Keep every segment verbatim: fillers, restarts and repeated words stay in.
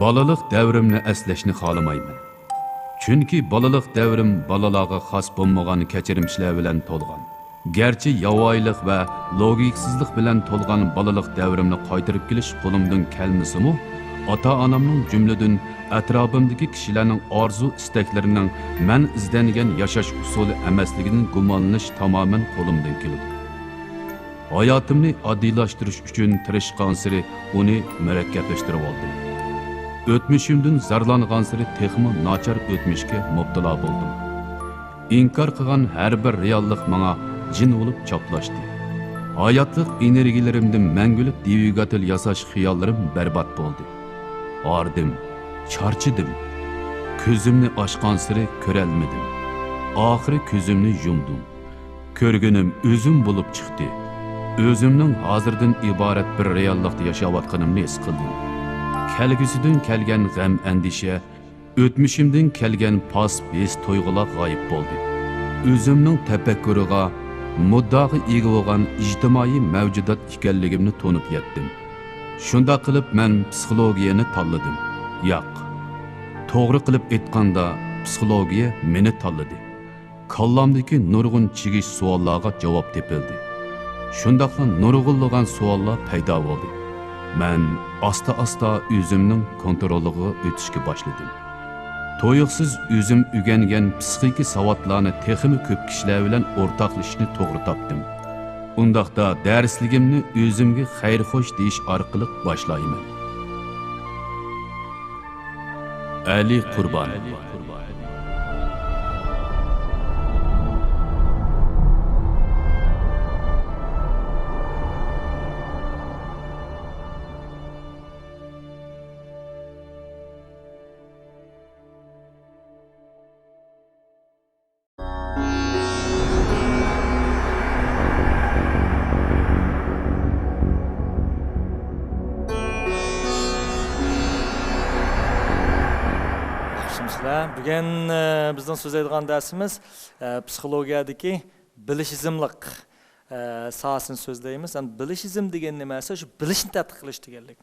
بالىلىق دەۋرىمنى ئەسلەشنى خالىمايمەن. چۈنكى بالىلىق دەۋرىم بالىلارغا خاس بولمىغان كەچۈرمىشلەر بىلەن تولغان. گەرچە ياۋايىلىق ۋە لوگىكىسىزلىق بىلەن تولغان بالىلىق دەۋرىمنى قايتۇرۇپ كېلىش قولۇمدىن كەلمىسىمۇ، ئاتا-ئانامنىڭ، جۈملىدىن ئەتراپىمدىكى كىشىلەرنىڭ ئارزۇ-ئىستەكلىرىنىڭ مەن ئىزدەنگەن ياشاش ئۇسۇلى ئەمەسلىكىدىن گۇمانلىنىش تامامەن قولۇمدىن كېلىدۇ. ھاياتىمنى ئاددىيلاشتۇرۇش ئۈچۈن تىرىشقانسېرى ئۇنى مۇرەككەپلەشتۈرۈۋالدىم. ئۆتمۈشۈمدىن زارلانغانسېرى تېخىمۇ ناچار ئۆتمۈشكە مۇپتىلا بولدۇم. ئىنكار قىلغان ھەر بىر رېئاللىق ماڭا جىن بولۇپ چاپلاشتى. ھاياتلىق ئېنېرگىيەلىرىمدىن مەڭگۈلۈك دۋىگاتېل ياساش خىياللىرىم بەربات بولدى. ھاردىم، چارچىدىم. كۆزۈمنى ئاچقانسېرى كۆرەلمىدىم. ئاخىرى كۆزۈمنى يۇمدۇم. كۆرگىنىم ئۆزۈم بولۇپ چىقتى. ئۆزۈمنىڭ ھازىردىن ئىبارەت بىر رېئاللىقتا ياشاۋاتقىنىمنى ھېس قىلدىم. كەلگۈسىدىن كەلگەن غەم-ئەندىشە، ئۆتمۈشۈمدىن كەلگەن پاس ھېس-تۇيغۇلار غايىب بولدى. ئۆزۈمنىڭ تەپەككۇرىغا، مۇددىئاغا ئىگە بولغان ئىجتىمائىي مەۋجۇدات ئىكەنلىكىمنى تونۇپ يەتتىم. شۇنداق قىلىپ مەن پسىخولوگىيەنى تاللىدىم. ياق، توغرا قىلىپ ئېيتقاندا، پسىخولوگىيە مېنى تاللىدى. كاللامدىكى نۇرغۇن چىگىش سوئاللارغا جاۋاب تېپىلدى. شۇنداقلا نۇرغۇنلىغان سوئاللار پەيدا بولدى. مەن ئاستا-ئاستا ئۆزۈمنىڭ كونترولىغا ئۆتۈشكە باشلىدىم. تۇيۇقسىز ئۆزۈم ئۆگەنگەن پسىخىكا ساۋاتلارنى تېخىمۇ كۆپ كىشىلەر بىلەن ئورتاقلىشىشنى توغرا تاپتىم. ئۇنداقتا دەرسلىكىمنى ئۆزۈمگە خەير-خوش دېيىش ئارقىلىق باشلايمەن. ئەلى قۇربان. ياخشىمۇسىلەر؟ بۈگۈن، ئە، بىزنىڭ سۆزلەيدىغان دەرسىمىز، ئە، پسىخولوگىيەدىكى بىلىشىزملىق، ئە، ساھەسىنى سۆزلەيمىز. يەنى بىلىشىزم دېگەن نېمە دېسە، شۇ بىلىشنى تەتقىق قىلىش دېگەنلىك.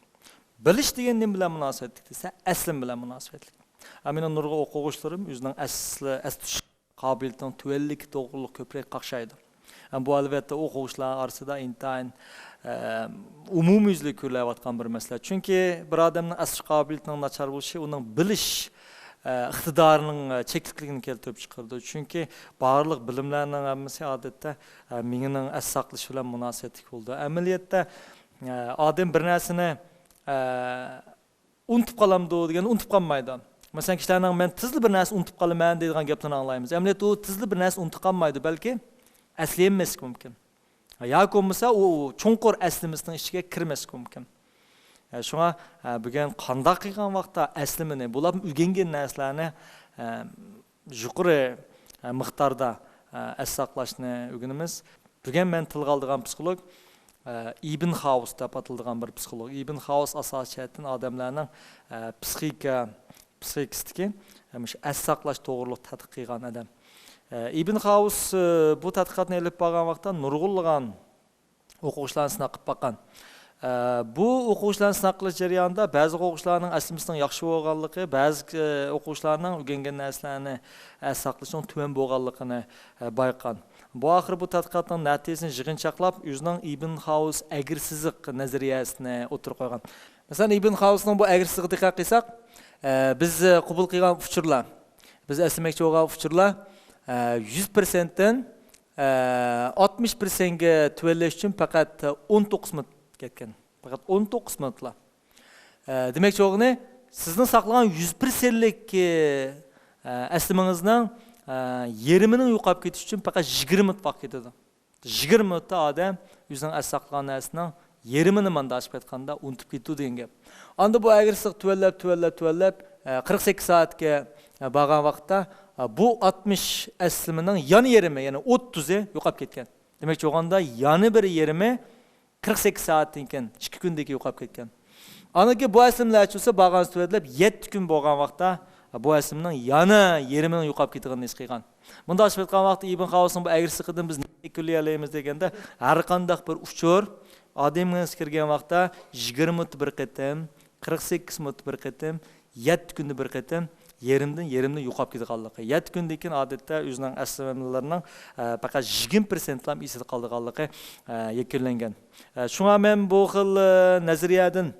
بىلىش دېگەن نېمە بىلەن مۇناسىۋەتلىك دېسە، ئەسلىم بىلەن مۇناسىۋەتلىك. ئە، مېنىڭ نۇرغۇن ئوقۇغۇچىلىرىم ئۆزىنىڭ ئەسلى، ئەس تۇتۇش قابىلىيىتىنىڭ تۆۋەنلىكى توغرۇلۇق كۆپرەك قاقشايدۇ. ئە، بۇ، ئەلۋەتتە، ئوقۇغۇچىلار ئارىسىدا ئىنتايىن، ئە، ئومۇميۈزلۈك كۆرۈلۈۋاتقان بىر مەسىلە. چۈنكى بىر ئادەمنىڭ ئەس تۇتۇش قابىلىيىتىنىڭ ناچار بولۇشى ئۇنىڭ بىلىش، ئە، ئىقتىدارىنىڭ، ئە، چەكلىكلىكىنى كەلتۈرۈپ چىقىرىدۇ. چۈنكى بارلىق بىلىملەرنىڭ ھەممىسى، ئادەتتە، ئە، مېڭىنىڭ ئەس ساقلىشى بىلەن مۇناسىۋەتلىك بولىدۇ. ئەمەلىيەتتە، ئە، ئادەم بىر نەرسىنى، ئە، ئۇنتۇپ قالامدۇ دېگەندە، ئۇنتۇپ قالمايدۇ. مەسىلەن، كىشىلەرنىڭ «مەن تېزلا بىر نەرسە ئۇنتۇپ قالىمەن» دەيدىغان گەپلىرىنى ئاڭلايمىز. ئەمەلىيەتتە ئۇ تېزلا بىر نەرسە ئۇنتۇپ قالمايدۇ، بەلكى ئەسلىيەلمەسلىكى مۇمكىن. ياكى بولمىسا ئۇ، ئۇ چوڭقۇر ئەسلىمىسىنىڭ ئىچىگە كىرمەسلىكى مۇمكىن. ئە، شۇڭا، ئە، بۈگۈن قانداق قىلغان ۋاقىتتا ئەسلىمىنى، بولۇپمۇ ئۆگەنگەن نەرسىلەرنى، ئە، يۇقىرى، ئە، مىقداردا، ئە، ئەس ساقلاشنى ئۆگىنىمىز. بۈگۈن مەن تىلغا ئالىدىغان پسىخولوگ، ئە، ئىبن خاۋس دەپ ئاتىلىدىغان بىر پسىخولوگ. ئىبن خاۋس ئاساسىي جەھەتتىن ئادەملەرنىڭ، ئە، پسىخىكا، پسىخىكىسىدىكى، ئە، مۇشۇ ئەس ساقلاش توغرۇلۇق تەتقىق قىلغان ئادەم. ئە، ئىبن خاۋس، ئە، بۇ تەتقىقاتنى ئېلىپ بارغان ۋاقىتتا نۇرغۇنلىغان ئوقۇغۇچىلارنى سىناق قىلىپ باققان. ئە، بۇ ئوقۇغۇچىلارنى سىناق قىلىش جەريانىدا بەزى ئوقۇغۇچىلارنىڭ ئەسلىمىسىنىڭ ياخشى بولغانلىقى، بەزى، ئە، ئوقۇغۇچىلارنىڭ ئۆگەنگەن نەرسىلەرنى ئەس ساقلىشىنىڭ تۆۋەن بولغانلىقىنى، ئە، بايقىغان. بۇ ئاخىرى بۇ تەتقىقاتنىڭ نەتىجىسىنى يىغىنچاقلاپ، ئۆزىنىڭ ئىبن خاۋس ئەگرى سىزىق نەزەرىيەسىنى ئوتتۇرىغا قويغان. مەسىلەن، ئىبن خاۋسنىڭ بۇ ئەگرى سىزىقىغا دىققەت قىلساق، ئە، بىز، ئە، قوبۇل قىلغان ئۇچۇرلار، بىز ئەسلىمەكچى بولغان ئۇچۇرلار، ئە، يۈز پىرسەنتتىن، ئە، ئاتمىش پىرسەنتكە تۆۋەنلەش ئۈچۈن پەقەت ئون توققۇز مىنۇت كەتكەن. پەقەت ئون توققۇز مىنۇتلا. ئە، دېمەكچى بولغىنى، سىزنىڭ ساقلىغان يۈز پىرسەنتلىك، ئە، ئەسلىمىڭىزنىڭ، ئە، يېرىمىنىڭ يوقاپ كېتىشى ئۈچۈن پەقەت يىگىرمە مىنۇت ۋاقىت كېتىدۇ. يىگىرمە مىنۇتتا ئادەم ئۆزىنىڭ ئەس ساقلىغان نەرسىنىڭ يېرىمىنى مانداشىپ قېتىقاندا ئۇنتۇپ كېتىدۇ دېگەن گەپ. ئاندىن بۇ ئەگرى سىزىق تۆۋەنلەپ، تۆۋەنلەپ، تۆۋەنلەپ، ئە، قىرىق سەككىز سائەتكە، ئە، بارغان ۋاقىتتا، ئە، بۇ ئاتمىش ئەسلىمىنىڭ يەنە يېرىمى، يەنى ئوتتۇزى يوقاپ كەتكەن. دېمەكچى بولغاندا، يەنە بىر يېرىمى قىرىق سەككىز سائەتتىن كېيىن، ئىككى كۈندىن كېيىن يوقاپ كەتكەن. ئاندىن كېيىن بۇ ئەسلىمىلەر چۈشسە، بارغانسېرى تۆۋەنلەپ، يەتتە كۈن بولغان ۋاقىتتا، بۇ ھەسسىمنىڭ يەنە يېرىمىنىڭ يوقاپ كېتىدىغىنىنى ھېس قىلغان. مۇنداق ئېلىپ ئېيتقان ۋاقىتتا ئىبن خاۋۇسنىڭ بۇ ئەگرى سىقىدىن بىز نېمە يەكۈنلىيەلەيمىز دېگەندە، ھەر قانداق بىر ئۇچۇر ئادەمگە كىرگەن ۋاقىتتا يىگىرمە مىنۇتتا بىر قېتىم، قىرىق سەككىز مىنۇتتا بىر قېتىم، يەتتە كۈندە بىر قېتىم يېرىمدىن يېرىمدىن يوقاپ كېتىدىغانلىقى. يەتتە كۈندىن كېيىن ئادەتتە ئۆزىنىڭ ئەسلىمىلىرىنىڭ، ئە، پەقەت يىگىرمە پىرسەنتلا ئېسىدە قالىدىغانلىقى، ئە، يەكۈنلەنگەن. ئە، شۇڭا مەن بۇ خىل، ئە، نەزەرىيەدىن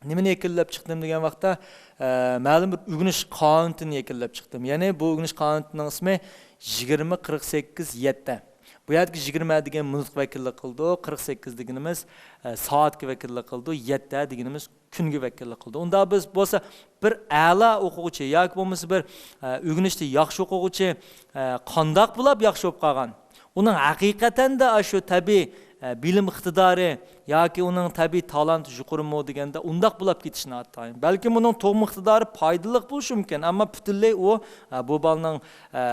نېمىنى يەكۈنلەپ چىقتىم دېگەن ۋاقىتتا، ئە، مەلۇم بىر ئۆگىنىش قانۇنىنى يەكۈنلەپ چىقتىم. يەنى بۇ ئۆگىنىش قانۇنىنىڭ ئىسمى يىگىرمە، قىرىق سەككىز، يەتتە. بۇ يەردىكى يىگىرمە دېگەن مىنۇتقا ۋەكىللىك قىلىدۇ، قىرىق سەككىز دېگىنىمىز، ئە، سائەتكە ۋەكىللىك قىلىدۇ، يەتتە دېگىنىمىز كۈنگە ۋەكىللىك قىلىدۇ. ئۇندا بىز بولسا بىر ئەلا ئوقۇغۇچى ياكى بولمىسا بىر، ئە، ئۆگىنىشتە ياخشى ئوقۇغۇچى، ئە، قانداق بولۇپ ياخشى بولۇپ قالغان؟ ئۇنىڭ ھەقىقەتەندە ئاشۇ تەبىئىي، ئە، بىلىم ئىقتىدارى ياكى ئۇنىڭ تەبىئىي تالانتى يۇقىرىمۇ دېگەندە، ئۇنداق بولۇپ كېتىشى ناتايىن. بەلكىم ئۇنىڭ تۇغما ئىقتىدارى پايدىلىق بولۇشى مۇمكىن، ئەمما پۈتۈنلەي ئۇ، ئە، بۇ بالىنىڭ، ئە،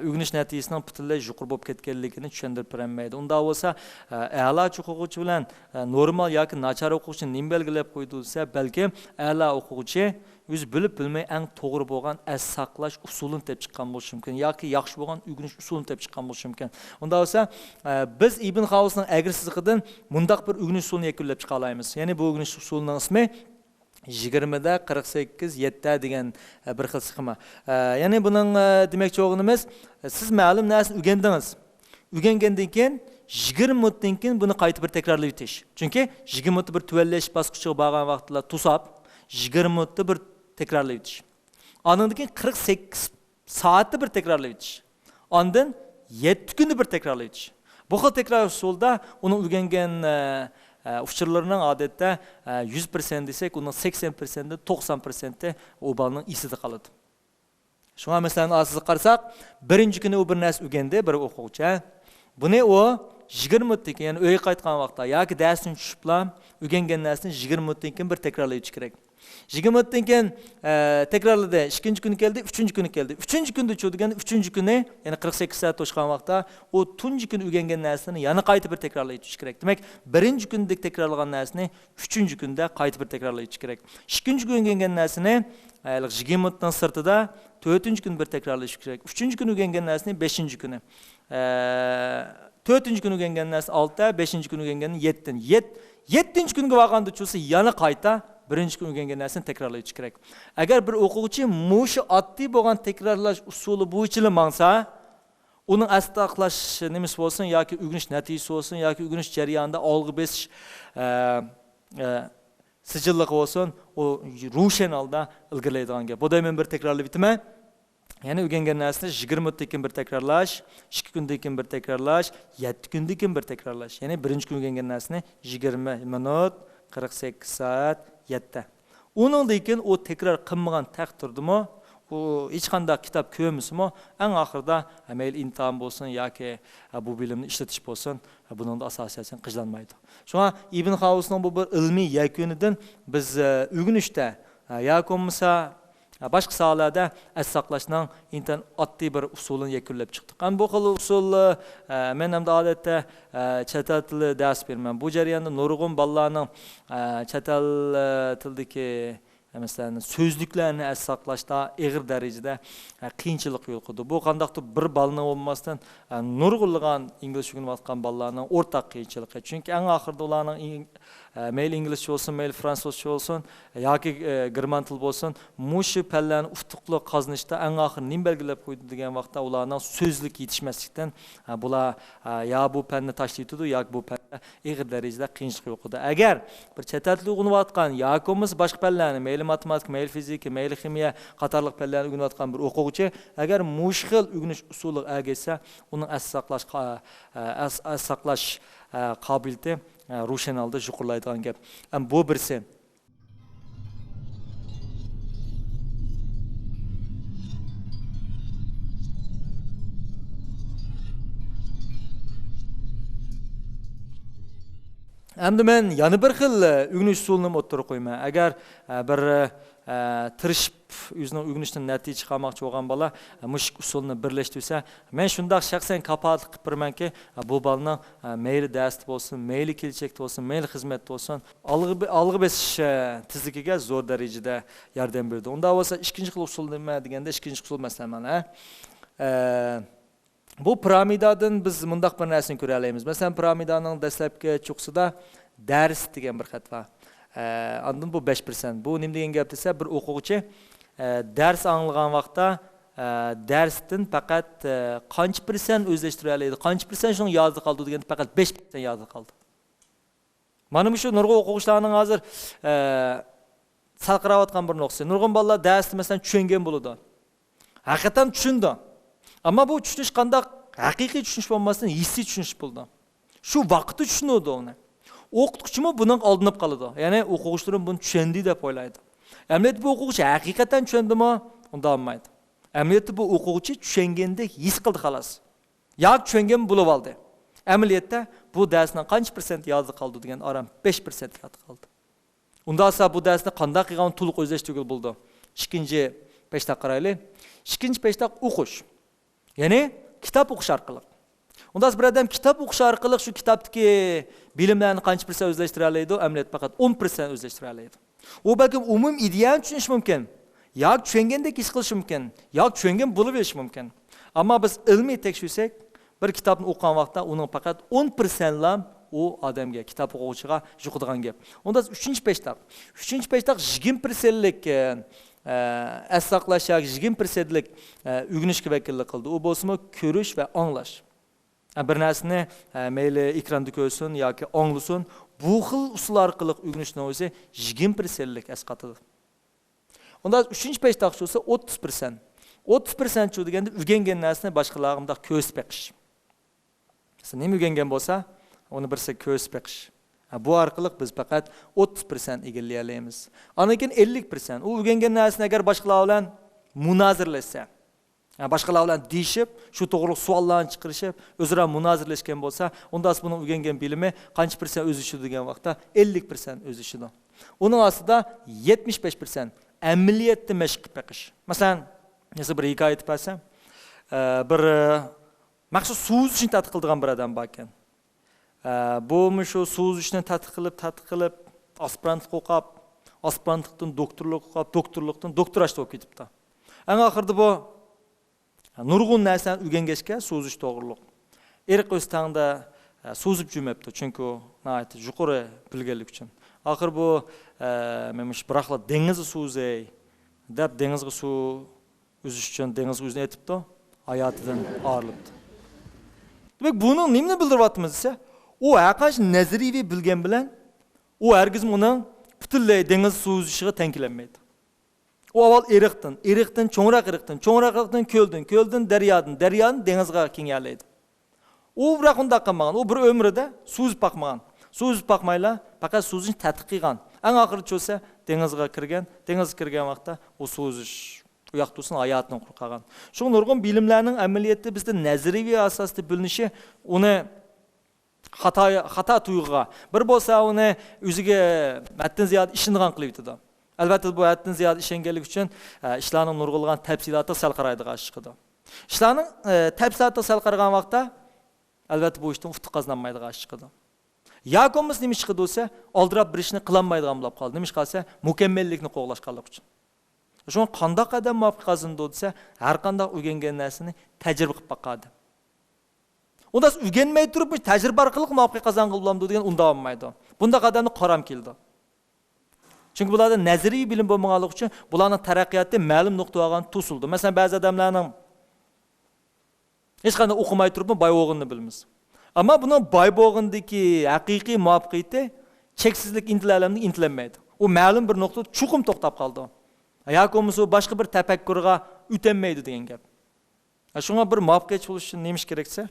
ئۆگىنىش نەتىجىسىنىڭ پۈتۈنلەي يۇقىرى بولۇپ كەتكەنلىكىنى چۈشەندۈرۈپ بېرەلمەيدۇ. ئۇنداق بولسا، ئە، ئەلاچى ئوقۇغۇچى بىلەن، ئە، نورمال ياكى ناچار ئوقۇغۇچىنى نېمە بەلگىلەپ قويىدۇ دېسە، بەلكىم ئەلا ئوقۇغۇچى ئۆزى بىلىپ بىلمەي ئەڭ توغرا بولغان ئەس ساقلاش ئۇسۇلىنى تېپىپ چىققان بولۇشى مۇمكىن ياكى ياخشى بولغان ئۆگىنىش ئۇسۇلىنى تېپىپ چىققان بولۇشى مۇمكىن. ئۇنداق بولسا، ئە، بىز ئىبن خاۋۇسنىڭ ئەگرى سىزىقىدىن مۇنداق بىر ئۆگىنىش ئۇسۇلىنى يەكۈنلەپ چىقالايمىز. يەنى بۇ ئۆگىنىش ئۇسۇلىنىڭ ئىسمى يىگىرمىدە، قىرىق سەككىز، يەتتە دېگەن، ئە، بىر خىل سخېما. ئە، يەنى بۇنىڭ، ئە، دېمەكچى بولغىنىمىز، سىز مەلۇم نەرسىنى ئۆگەندىڭىز. ئۆگەنگەندىن كېيىن يىگىرمە مىنۇتتىن كېيىن بۇنى قايتا بىر تەكرارلىۋېتىش. چۈنكى يىگىرمە مىنۇتتا بىر تۆۋەنلەش باسقۇچىغا بارغان ۋاقتىدا توساپ، يىگىرمە مىنۇتتا بىر تەكرارلىۋېتىش. ئاندىن كېيىن قىرىق سەككىز سائەتتە بىر تەكرارلىۋېتىش. ئاندىن يەتتە كۈندە بىر تەكرارلىۋېتىش. بۇ خىل تەكرار ئۇسۇلدا ئۇنىڭ ئۆگەنگەن، ئە، ئە، ئۇچۇرلىرىنىڭ ئادەتتە، ئە، يۈز پىرسەنت دېسەك، ئۇنىڭ سەكسەن پىرسەنتى، توقسان پىرسەنتى ئۇ بالىنىڭ ئېسىدە قالىدۇ. شۇڭا مەسىلەن، ھازىر قارىساق، بىرىنچى كۈنى ئۇ بىر نەرسە ئۆگەندى، بىر ئوقۇغۇچى. بۇنى ئۇ يىگىرمە مىنۇتتىن كېيىن، يەنى ئۆيگە قايتقان ۋاقىتتا ياكى دەرستىن چۈشۈپلا ئۆگەنگەن نەرسىنى يىگىرمە مىنۇتتىن كېيىن بىر تەكرارلىۋېتىش كېرەك. يىگىرمە مىنۇتتىن كېيىن، ئە، تەكرارلىدى. ئىككىنچى كۈنى كەلدى، ئۈچىنچى كۈنى كەلدى. ئۈچىنچى كۈندە چۇ دېگەندە، ئۈچىنچى كۈنى، يەنى قىرىق سەككىز سائەت توشقان ۋاقىتتا، ئۇ تۇنجى كۈنى ئۆگەنگەن نەرسىنى يەنە قايتا بىر تەكرارلىۋېتىش كېرەك. دېمەك، بىرىنچى كۈندە تەكرارلىغان نەرسىنى ئۈچىنچى كۈندە قايتا بىر تەكرارلىۋېتىش كېرەك. ئىككىنچى كۈنى ئۆگەنگەن نەرسىنى، ئە، يىگىرمە مىنۇتنىڭ سىرتىدا تۆتىنچى كۈنى بىر تەكرارلىشى كېرەك. ئۈچىنچى كۈنى ئۆگەنگەن نەرسىنى بەشىنچى كۈنى. ئە، تۆتىنچى كۈنى ئۆگەنگەن نەرسە ئالتە، بەشىنچى كۈنى ئۆگەنگەن يەتتە. يەت-، يەتتىنچى كۈنگە بارغاندا چۇسا يەنە قايتا بىرىنچى كۈنى ئۆگەنگەن نەرسىنى تەكرارلىۋېتىش كېرەك. ئەگەر بىر ئوقۇغۇچى مۇشۇ ئاددىي بولغان تەكرارلاش ئۇسۇلى بويىچىلا ماڭسا، ئۇنىڭ ئەستە ساقلاش نېمىسى بولسۇن ياكى ئۆگىنىش نەتىجىسى بولسۇن ياكى ئۆگىنىش جەريانىدا ئالغا بېسىش، ئە، ئە، سىجىللىقى بولسۇن، ئۇ روشەن ھالدا ئىلگىرىلەيدىغان گەپ. بۇ دەيمەن بىر تەكرارلىۋېتىمەن. يەنى ئۆگەنگەن نەرسىنى يىگىرمە مىنۇتتىن كېيىن بىر تەكرارلاش، ئىككى كۈندىن كېيىن بىر تەكرارلاش، يەتتە كۈندىن كېيىن بىر تەكرارلاش. يەنى بىرىنچى كۈنى ئۆگەنگەن نەرسىنى يىگىرمە مىنۇت، قىرىق سەككىز سائەت، يەتتە. ئۇنىڭدىن كېيىن ئۇ تەكرار قىلمىغان تەقدىردىمۇ، ئۇ ھېچقانداق كىتاب كۆرمىسىمۇ، ئەڭ ئاخىرىدا، ھە، مەيلى ئىمتىھان بولسۇن ياكى، ھە، بۇ بىلىمنى ئىشلىتىش بولسۇن، ھە، بۇنىڭدا ئاساسىي ھەسەن قىجىلانمايدۇ. شۇڭا ئىبن خاۋۇسنىڭ بۇ بىر ئىلمىي يەكۈنىدىن بىز، ئە، ئۆگىنىشتە، ھە، ياكى بولمىسا، ھە، باشقا ساھەلەردە ئەس ساقلاشنىڭ ئىنتايىن ئاددىي بىر ئۇسۇلىنى يەكۈنلەپ چىقتۇق. ئەمما بۇ خىل ئۇسۇل، ئە، مەن ئەمدى ئادەتتە، ئە، چەت ئەل تىلى دەرس بېرىمەن. بۇ جەرياندا نۇرغۇن بالىلارنىڭ، ئە، چەت ئەل، ئە، تىلىدىكى مەسىلەن، سۆزلۈكلەرنى ئەس ساقلاشتا ئېغىر دەرىجىدە، ئە، قىيىنچىلىق يولۇقىدۇ. بۇ قانداقتۇر بىر بالىنى بولماستىن، ئە، نۇرغۇنلىغان ئىنگلىزچە ئۆگىنىۋاتقان بالىلارنىڭ ئورتاق قىيىنچىلىقى. چۈنكى ئەڭ ئاخىرىدا ئۇلارنىڭ ئىن-، ئە، مەيلى ئىنگلىزچە بولسۇن، مەيلى فرانسۇزچە بولسۇن ياكى، ئە، گېرمان تىلى بولسۇن، مۇشۇ پەنلەرنى ئۇتۇقلۇق قازىنىشتا ئەڭ ئاخىرى نېمە بەلگىلەپ قويدى دېگەن ۋاقىتتا، ئۇلارنىڭ سۆزلۈك يېتىشمەسلىكتىن، ئە، بۇلار، ئە، يا بۇ پەننى تاشلىۋېتىدۇ ياكى بۇ پەندە ئېغىر دەرىجىدە قىيىنچىلىق يولۇقىدۇ. ئەگەر بىر چەت ئەل تىلى ئۆگىنىۋاتقان ياكى بولمىسا باشقا پەنلەرنى، مەيلى ماتېماتىكا، مەيلى فىزىكا، مەيلى خىمىيە قاتارلىق پەنلەرنى ئۆگىنىۋاتقان بىر ئوقۇغۇچى ئەگەر مۇشۇ خىل ئۆگىنىش ئۇسۇلىغا ئەگەشسە، ئۇنىڭ ئەس ساقلاش قا-، ئەس، ئەس ساقلاش، ئە، قابىلىيىتى، ئە، روشەن ھالدا يۇقىرىلايدىغان گەپ. ئەم، بۇ بىرسى. ئەمدى مەن يەنە بىر خىل ئۆگىنىش ئۇسۇلىنى ئوتتۇرىغا قويىمەن. ئەگەر، ئە، بىر، ئە، ئە، تىرىشىپ ئۆزىنىڭ ئۆگىنىشىدىن نەتىجە چىقارماقچى بولغان بالا، ئە، مۇشۇ ئىككى ئۇسۇلنى بىرلەشتۈرسە، مەن شۇنداق شەخسەن كاپالەتلىك قىلىپ بېرىمەنكى، ئە، بۇ بالىنىڭ، ئە، مەيلى دەرستە بولسۇن، مەيلى كېلىچەكتە بولسۇن، مەيلى خىزمەتتە بولسۇن، ئالغا، ئالغا بېسىش، ئە، تېزلىكىگە زور دەرىجىدە ياردەم بېرىدۇ. ئۇنداق بولسا ئىككىنچى خىل ئۇسۇل نېمە دېگەندە، ئىككىنچى ئۇسۇل مەسىلەن مانا، ئە، بۇ پىرامىدادىن بىز مۇنداق بىر نەرسىنى كۆرەلەيمىز. مەسىلەن، پىرامىدانىڭ دەسلەپكى چوققىسىدا دەرس دېگەن بىر خەت بار. ئە، ئاندىن بۇ بەش پىرسەنت. بۇ نېمە دېگەن گەپ دېسە، بىر ئوقۇغۇچى، ئە، دەرس ئاڭلىغان ۋاقىتتا، ئە، دەرستىن پەقەت، ئە، قانچە پىرسەنت ئۆزلەشتۈرەلەيدۇ، قانچە پىرسەنت شۇنىڭ يادىدا قالىدۇ دېگەندە، پەقەت بەش پىرسەنت يادىدا قالىدۇ. مانا مۇشۇ نۇرغۇن ئوقۇغۇچىلارنىڭ ھازىر، ئە، سەل قاراۋاتقان بىر نۇقتىسى. نۇرغۇن بالىلار دەرستە، مەسىلەن، چۈشەنگەن بولىدۇ. ھەقىقەتەن چۈشىنىدۇ. ئەمما بۇ چۈشىنىش قانداق ھەقىقىي چۈشىنىش بولماستىن، ھېسسىي چۈشىنىش بولىدۇ. شۇ ۋاقىتتا چۈشىنىدۇ ئۇنى. ئوقۇتقۇچىمۇ بۇنىڭغا ئالدىنىپ قالىدۇ. يەنى ئوقۇغۇچىلىرىم بۇنى چۈشەندى دەپ ئويلايدۇ. ئەمەلىيەتتە بۇ ئوقۇغۇچى ھەقىقەتەن چۈشەندىمۇ؟ ئۇنداق بولمايدۇ. ئەمەلىيەتتە بۇ ئوقۇغۇچى چۈشەنگەندەك ھېس قىلدى، خالاس. ياكى چۈشەنگەن بولۇپ ئالدى. ئەمەلىيەتتە بۇ دەرسنىڭ قانچە پىرسەنت يادىدا قالدى دېگەن، ئاران بەش پىرسەنت يادىدا قالدى. ئۇنداقسا بۇ دەرسنى قانداق قىلغان تولۇق ئۆزلەشتۈرگىلى بولىدۇ؟ ئىككىنچى پەشتاق قارايلى. ئىككىنچى پەشتاق ئوقۇش. يەنى كىتاب ئوقۇش ئارقىلىق. ئۇنداقسا بىر ئادەم كىتاب ئوقۇش ئارقىلىق شۇ كىتابتىكى بىلىملەرنى قانچە پىرسەنت ئۆزلەشتۈرەلەيدۇ؟ ئەمەلىيەتتە پەقەت ئون پىرسەنت ئۆزلەشتۈرەلەيدۇ. ئۇ بەلكىم ئومۇمىي ئىدىيەنى چۈشىنىشى مۇمكىن. ياكى چۈشەنگەندەك ھېس قىلىشى مۇمكىن. ياكى چۈشەنگەن بولۇۋېلىشى مۇمكىن. ئەمما بىز ئىلمىي تەكشۈرسەك، بىر كىتابنى ئوقۇغان ۋاقىتتا ئۇنىڭ پەقەت ئون پىرسەنتلا ئۇ ئادەمگە، كىتاب ئوقۇغۇچىغا يۇقىدىغان گەپ. ئۇندا ئۈچىنچى پەشتاق. ئۈچىنچى پەشتاق يىگىرمە پىرسەنتلىك، ئە، ئە، ئەس ساقلاش ياكى يىگىرمە پىرسەنتلىك، ئە، ئۆگىنىشكە ۋەكىللىك قىلدى. ئۇ بولسىمۇ كۆرۈش ۋە ئاڭلاش. ئە، بىر نەرسىنى، ئە، مەيلى ئېكراندا كۆرسۇن ياكى ئاڭلىسۇن، بۇ خىل ئۇسۇل ئارقىلىق ئۆگىنىشنىڭ ئۆزى يىگىرمە پىرسەنتلىك ئەسقاتىدۇ. ئۇندا ئۈچىنچى پەشتاقچۇسى ئوتتۇز پىرسەنت. ئوتتۇز پىرسەنتچۇ دېگەندە ئۆگەنگەن نەرسىنى باشقىلارغا مۇنداق كۆرسىتىپ بېقىش. مەسىلەن، نېمە ئۆگەنگەن بولسا، ئۇنى بىرسىگە كۆرسىتىپ بېقىش. ھە، بۇ ئارقىلىق بىز پەقەت ئوتتۇز پىرسەنت ئىگىلىيەلەيمىز. ئاندىن كېيىن ئەللىك پىرسەنت. ئۇ ئۆگەنگەن نەرسىنى ئەگەر باشقىلار بىلەن مۇنازىرىلەشسە، ھە، باشقىلار بىلەن دېيىشىپ، شۇ توغرىلىق سوئاللارنى چىقىرىشىپ، ئۆزئارا مۇنازىرىلەشكەن بولسا، ئۇندا بۇنىڭ ئۆگەنگەن بىلىمى قانچە پىرسەنت ئۆزلىشىدۇ دېگەن ۋاقىتتا، ئەللىك پىرسەنت ئۆزلىشىدۇ. ئۇنىڭ ئاستىدا يەتمىش بەش پىرسەنت ئەمەلىيەتتە مەشىق قىلىپ بېقىش. مەسىلەن، مەسىلەن، بىر ھېكايە ئېيتىپ بەرسەم، ئە، بىر، ئە، مەخسۇس سۇ ئۈزۈشنى تەتقىق قىلىدىغان بىر ئادەم باركەن. ئە، بۇمۇ شۇ سۇ ئۈزۈشنى تەتقىق قىلىپ، تەتقىق قىلىپ، ئاسپىرانتلىق ئوقۇپ، ئاسپىرانتلىقتىن دوكتورلۇق ئوقۇپ، دوكتورلۇقتىن دوكتوراشتا بولۇپ كېتىپتۇ. ئەڭ ئاخىرىدا بۇ نۇرغۇن نەرسىلەرنى ئۆگەنگەچكە، سۇ ئۈزۈش توغرۇلۇق. ئېرىق ئۆستەڭدە، ئە، سۇ ئۈزۈپ جۈمەپتۇ، چۈنكى ناھايىتى يۇقىرى بىلگەنلىكى ئۈچۈن. ئاخىر بۇ، ئە، مەن مۇشۇ بىراقلا دېڭىزدا سۇ ئۈزەي دەپ، دېڭىزغا سۇ ئۈزۈش ئۈچۈن دېڭىزغا ئۆزىنى ئېتىپتۇ، ھاياتىدىن ئايرىلىپتۇ. دېمەك، بۇنىڭ نېمىنى بىلدۈرۈۋاتىمىز دېسە، ئۇ ھەرقانچە نەزەرىيەۋى بىلگەن بىلەن، ئۇ ھەرگىزمۇ ئۇنىڭ پۈتۈنلەي دېڭىز سۇ ئۈزۈشىگە تەڭ كېلەلمەيدۇ. ئۇ ئاۋۋال ئېرىقتىن، ئېرىقتىن چوڭراق ئېرىقتىن، چوڭراق ئېرىقتىن كۆلدىن، كۆلدىن دەريادىن، دەريادىن دېڭىزغا كېڭىيەلەيدۇ. ئۇ بىراق ئۇنداق قىلمىغان. ئۇ بىر ئۆمرىدە سۇ ئۈزۈپ باقمىغان. سۇ ئۈزۈپ باقمايلا، پەقەت سۇ ئۈزۈشنى تەتقىق قىلغان. ئەڭ ئاخىرى چۈشسە دېڭىزغا كىرگەن. دېڭىزغا كىرگەن ۋاقىتتا ئۇ سۇ ئۈزۈش، ئۇ ياقتا تۇرسۇن، ھاياتىنى قۇرۇپ قالغان. شۇڭا نۇرغۇن بىلىملەرنىڭ ئەمەلىيەتتە بىزدە نەزەرىيەۋى ئاساستا بىلىنىشى ئۇنى خاتا، خاتا تۇيغۇغا، بىر بولسا ئۇنى ئۆزىگە ھەددىدىن زىيادە ئىشىنىدىغان قىلىۋېتىدۇ. ئەلۋەتتە، بۇ ھەددىدىن زىيادە ئىشەنگەنلىكى ئۈچۈن، ئە، ئىشلارنىڭ نۇرغۇنلىغان تەپسىلاتىغا سەل قارايدىغان ئىش چىقىدۇ. ئىشلارنىڭ، ئە، تەپسىلاتىغا سەل قارىغان ۋاقىتتا، ئەلۋەتتە، بۇ ئىشتىن ئۇتۇق قازىنالمايدىغان ئىش چىقىدۇ. ياكى بولمىسا نېمە ئىش چىقىدۇ دېسە، ئالدىراپ بىر ئىشنى قىلالمايدىغان بولۇپ قالىدۇ. نېمە ئىش قالسا، مۇكەممەللىكنى قوغلاشقانلىقى ئۈچۈن. شۇڭا قانداق ئادەم مۇۋەپپەقىيەت قازىنىدۇ دېسە، ھەر قانداق ئۆگەنگەن نەرسىنى تەجرىبە قىلىپ باققان ئادەم. ئۇنداق ئۆگەنمەي تۇرۇپ، مۇشۇ تەجرىبە ئارقىلىق مۇۋەپپەقىيەت قازانغىلى بولامدۇ دېگەن، ئۇنداق بولمايدۇ. بۇنداق ئادەمنى قارام كېلىدۇ. چۈنكى بۇلاردا نەزەرىيە بىلىم بولمىغانلىقى ئۈچۈن بۇلارنىڭ تەرەققىياتى مەلۇم نۇقتىغا بارغان توسۇلىدۇ. مەسىلەن، بەزى ئادەملەرنىڭ ھېچقانداق ئوقۇماي تۇرۇپمۇ باي بولغىنىنى بىلىمىز. ئەمما بۇنىڭ باي بولغىنىدىكى ھەقىقىي مۇۋەپپەقىيىتى چەكسىزلىك ئىنتىلەلەمدىكى ئىنتىلەلمەيدۇ. ئۇ مەلۇم بىر نۇقتىدا چوقۇم توختاپ قالىدۇ. ياكى بولمىسا باشقا بىر تەپەككۇرغا ئۆتەلمەيدۇ دېگەن گەپ. شۇڭا بىر مۇۋەپپەقىيەتچى بولۇش ئۈچۈن نېمە ئىش كېرەكسە،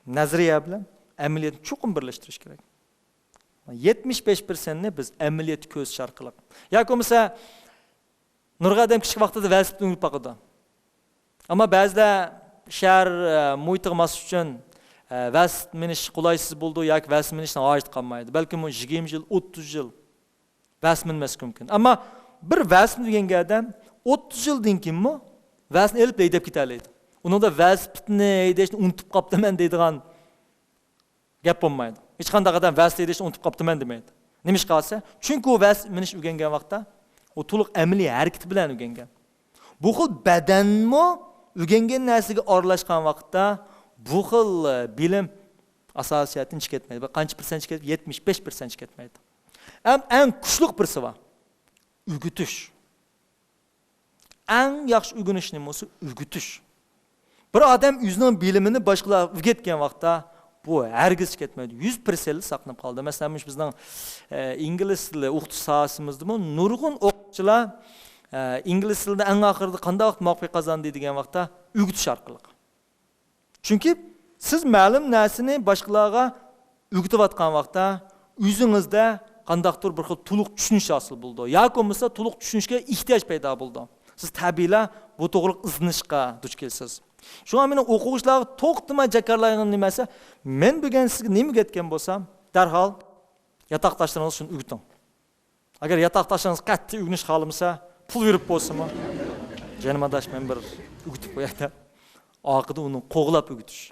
نەزەرىيە بىلەن ئەمەلىيەتنى چوقۇم بىرلەشتۈرۈش كېرەك. يەتمىش بەش پىرسەنتنى بىز ئەمەلىيەتتە كۆرسىتىش ئارقىلىق. ياكى بولمىسا، نۇرغۇن ئادەم كىچىك ۋاقتىدا ۋېلىسىپىت مىنىپ باقىدۇ. ئەمما بەزىلەر شەھەر، ئە، مۇھىتىغا ماسلىشىش ئۈچۈن، ئە، ۋېلىسىپىت مىنىش قولايسىز بولىدۇ ياكى ۋېلىسىپىت مىنىشنىڭ ھاجىتى قالمايدۇ. بەلكىم ئۇ يىگىرمە يىل، ئوتتۇز يىل ۋېلىسىپىت مىنمەسلىكى مۇمكىن. ئەمما بىر ۋەلىسىنى ئۆگەنگەن ئادەم ئوتتۇز يىلدىن كېيىنمۇ ۋەلىسىنى ئېلىپ ھەيدەپ كېتەلەيدۇ. ئۇنىڭدا ۋېلىسىپىتنى ھەيدەشنى ئۇنتۇپ قاپتىمەن دەيدىغان گەپ بولمايدۇ. ھېچقانداق ئادەم ۋەلىسىپىتنى ھەيدەشنى ئۇنتۇپ قاپتىمەن دېمەيدۇ. نېمىشقا دېسە، چۈنكى ئۇ ۋەلىسىپىت مىنىشنى ئۆگەنگەن ۋاقىتتا ئۇ تولۇق ئەمەلىي ھەرىكىتى بىلەن ئۆگەنگەن. بۇ خىل بەدەنمۇ ئۆگەنگەن نەرسىگە ئارىلاشقان ۋاقىتتا بۇ خىل، ئە، بىلىم ئاساسىي جەھەتتىن چىقىپ كەتمەيدۇ. بىر قانچە پىرسەنت چىقىپ كەتتى؟ يەتمىش بەش پىرسەنت چىقىپ كەتمەيدۇ. ئەم-، ئەڭ كۈچلۈك بىرسى بار. ئۆگىتىش. ئەڭ ياخشى ئۆگىنىش نېمە بولسا، ئۆگىتىش. بىر ئادەم ئۆزىنىڭ بىلىمىنى باشقىلارغا ئۆگەتكەن ۋاقىتتا، بۇ ھەرگىز كەتمەيدۇ. يۈز پىرسەنت ساقلىنىپ قالىدۇ. مەسىلەن، مۇشۇ بىزنىڭ، ئە، ئىنگلىز تىلى ئوقۇتۇش ساھەسىمىزدىمۇ نۇرغۇن ئوقۇتقۇچىلار، ئە، ئىنگلىز تىلىدا ئەڭ ئاخىرىدا قانداق ۋاقىت مۇۋەپپەقىيەت قازاندى دېگەن ۋاقىتتا، ئۆگىتىش ئارقىلىق. چۈنكى سىز مەلۇم نەرسىنى باشقىلارغا ئۆگىتىۋاتقان ۋاقىتتا، ئۆزىڭىزدە قانداقتۇر بىر خىل تولۇق چۈشىنىش ھاسىل بولىدۇ. ياكى بولمىسا تولۇق چۈشىنىشكە ئېھتىياج پەيدا بولىدۇ. سىز تەبىئىيلا بۇ توغرىلىق ئىزدىنىشقا دۇچ كېلىسىز. شۇڭا مېنىڭ ئوقۇغۇچىلارغا توختىماي جاكارلايدىغىنىم نېمە دېسە، مەن بۈگۈن سىزگە نېمە ئۆگەتكەن بولسام، دەرھال ياتاقداشلىرىڭىزغا شۇنى ئۆگىتىڭ. ئەگەر ياتاقداشلىرىڭىز قەتئىي ئۆگىنىش خالىمىسا، پۇل بېرىپ بولسىمۇ، جېنىم ئاداش، مەن بىر ئۆگىتىپ قوياي دەپ، ئارقىدا ئۇنى قوغلاپ ئۆگىتىش.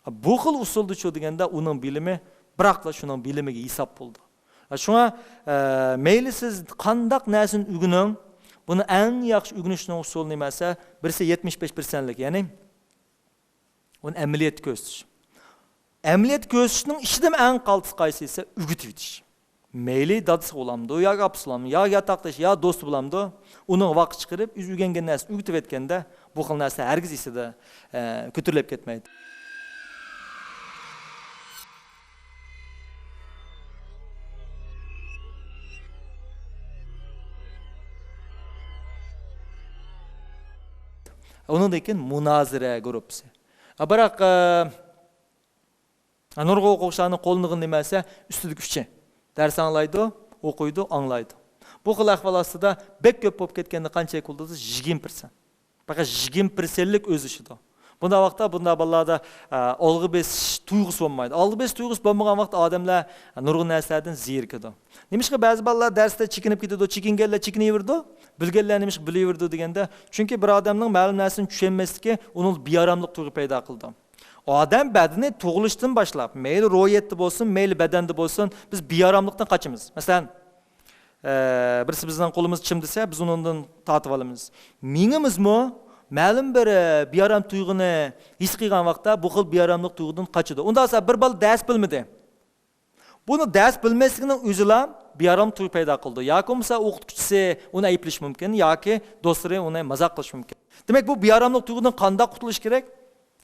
بۇ خىل ئۇسۇلدا شۇ دېگەندە ئۇنىڭ بىلىمى بىراقلا شۇنىڭ بىلىمىگە ھېساب بولىدۇ. شۇڭا، ئە، مەيلى سىز قانداق نەرسىنى ئۆگىنىڭ، بۇنى ئەڭ ياخشى ئۆگىنىشنىڭ ئۇسۇلى نېمە دېسە، بىرسى يەتمىش بەش پىرسەنتلىك، يەنى ئۇنى ئەمەلىيەتتە كۆرسىتىش. ئەمەلىيەتتە كۆرسىتىشنىڭ ئىچىدىمۇ ئەڭ قالتىسى قايسى دېسە، ئۆگىتىۋېتىش. مەيلى دادىسى بولامدۇ، ياكى ئاپىسى بولامدۇ، ياكى ياتاقدىشى، يا دوستى بولامدۇ، ئۇنىڭغا ۋاقىت چىقىرىپ، ئۆزى ئۆگەنگەن نەرسىنى ئۆگىتىۋەتكەندە، بۇ خىل نەرسە ھەرگىز ئېسىدە، ئە، كۆتۈرۈلۈپ كەتمەيدۇ. ئۇنىڭدىن كېيىن مۇنازىرە گۇرۇپپىسى. بىراق، ئە، نۇرغۇن ئوقۇغۇچىلارنىڭ قوللىنىدىغىنى نېمە دېسە، ئۈستىدىكى ئۈچى. دەرس ئاڭلايدۇ، ئوقۇيدۇ، ئاڭلايدۇ. بۇ خىل ئەھۋال ئاستىدا بەك كۆپ بولۇپ كەتكەندە قانچىلىك بولىدۇ دېسە، يىگىرمە پىرسەنت. پەقەت يىگىرمە پىرسەنتلىك ئۆزلىشىدۇ. بۇنداق ۋاقىتتا بۇنداق بالىلاردا، ئە، ئالغا بېسىش تۇيغۇسى بولمايدۇ. ئالغا بېسىش تۇيغۇسى بولمىغان ۋاقىتتا ئادەملەر نۇرغۇن نەرسىلەردىن زېرىكىدۇ. نېمىشقا بەزى بالىلار دەرستە چېكىنىپ كېتىدۇ؟ چېكىنگەنلەر چېكىنىۋېرىدۇ، بىلگەنلەر نېمىشقا بىلىۋېرىدۇ دېگەندە، چۈنكى بىر ئادەمنىڭ مەلۇم نەرسىنى چۈشەنمەسلىكى ئۇنىڭدا بىئاراملىق تۇيغۇ پەيدا قىلىدۇ. ئادەم بەدىنى تۇغۇلۇشتىن باشلاپ، مەيلى روھىيەتتە بولسۇن، مەيلى بەدەندە بولسۇن، بىز بىئاراملىقتىن قاچىمىز. مەسىلەن، ئە، بىرسى بىزنىڭ قولىمىزنى چىمدىسە، بىز ئۇنىڭدىن تارتىۋالىمىز. مېڭىمىزمۇ مەلۇم بىر، ئە، بىئارام تۇيغۇنى ھېس قىلغان ۋاقىتتا بۇ خىل بىئاراملىق تۇيغۇدىن قاچىدۇ. ئۇنداق بولسا بىر بالا دەرس بىلمىدى. بۇنى دەرس بىلمەسلىكنىڭ ئۆزىلا بىئارام تۇيغۇ پەيدا قىلىدۇ. ياكى بولمىسا ئوقۇتقۇچىسى ئۇنى ئەيىبلىشى مۇمكىن، ياكى دوستلىرى ئۇنى مازاق قىلىشى مۇمكىن. دېمەك، بۇ بىئاراملىق تۇيغۇدىن قانداق قۇتۇلۇش كېرەك؟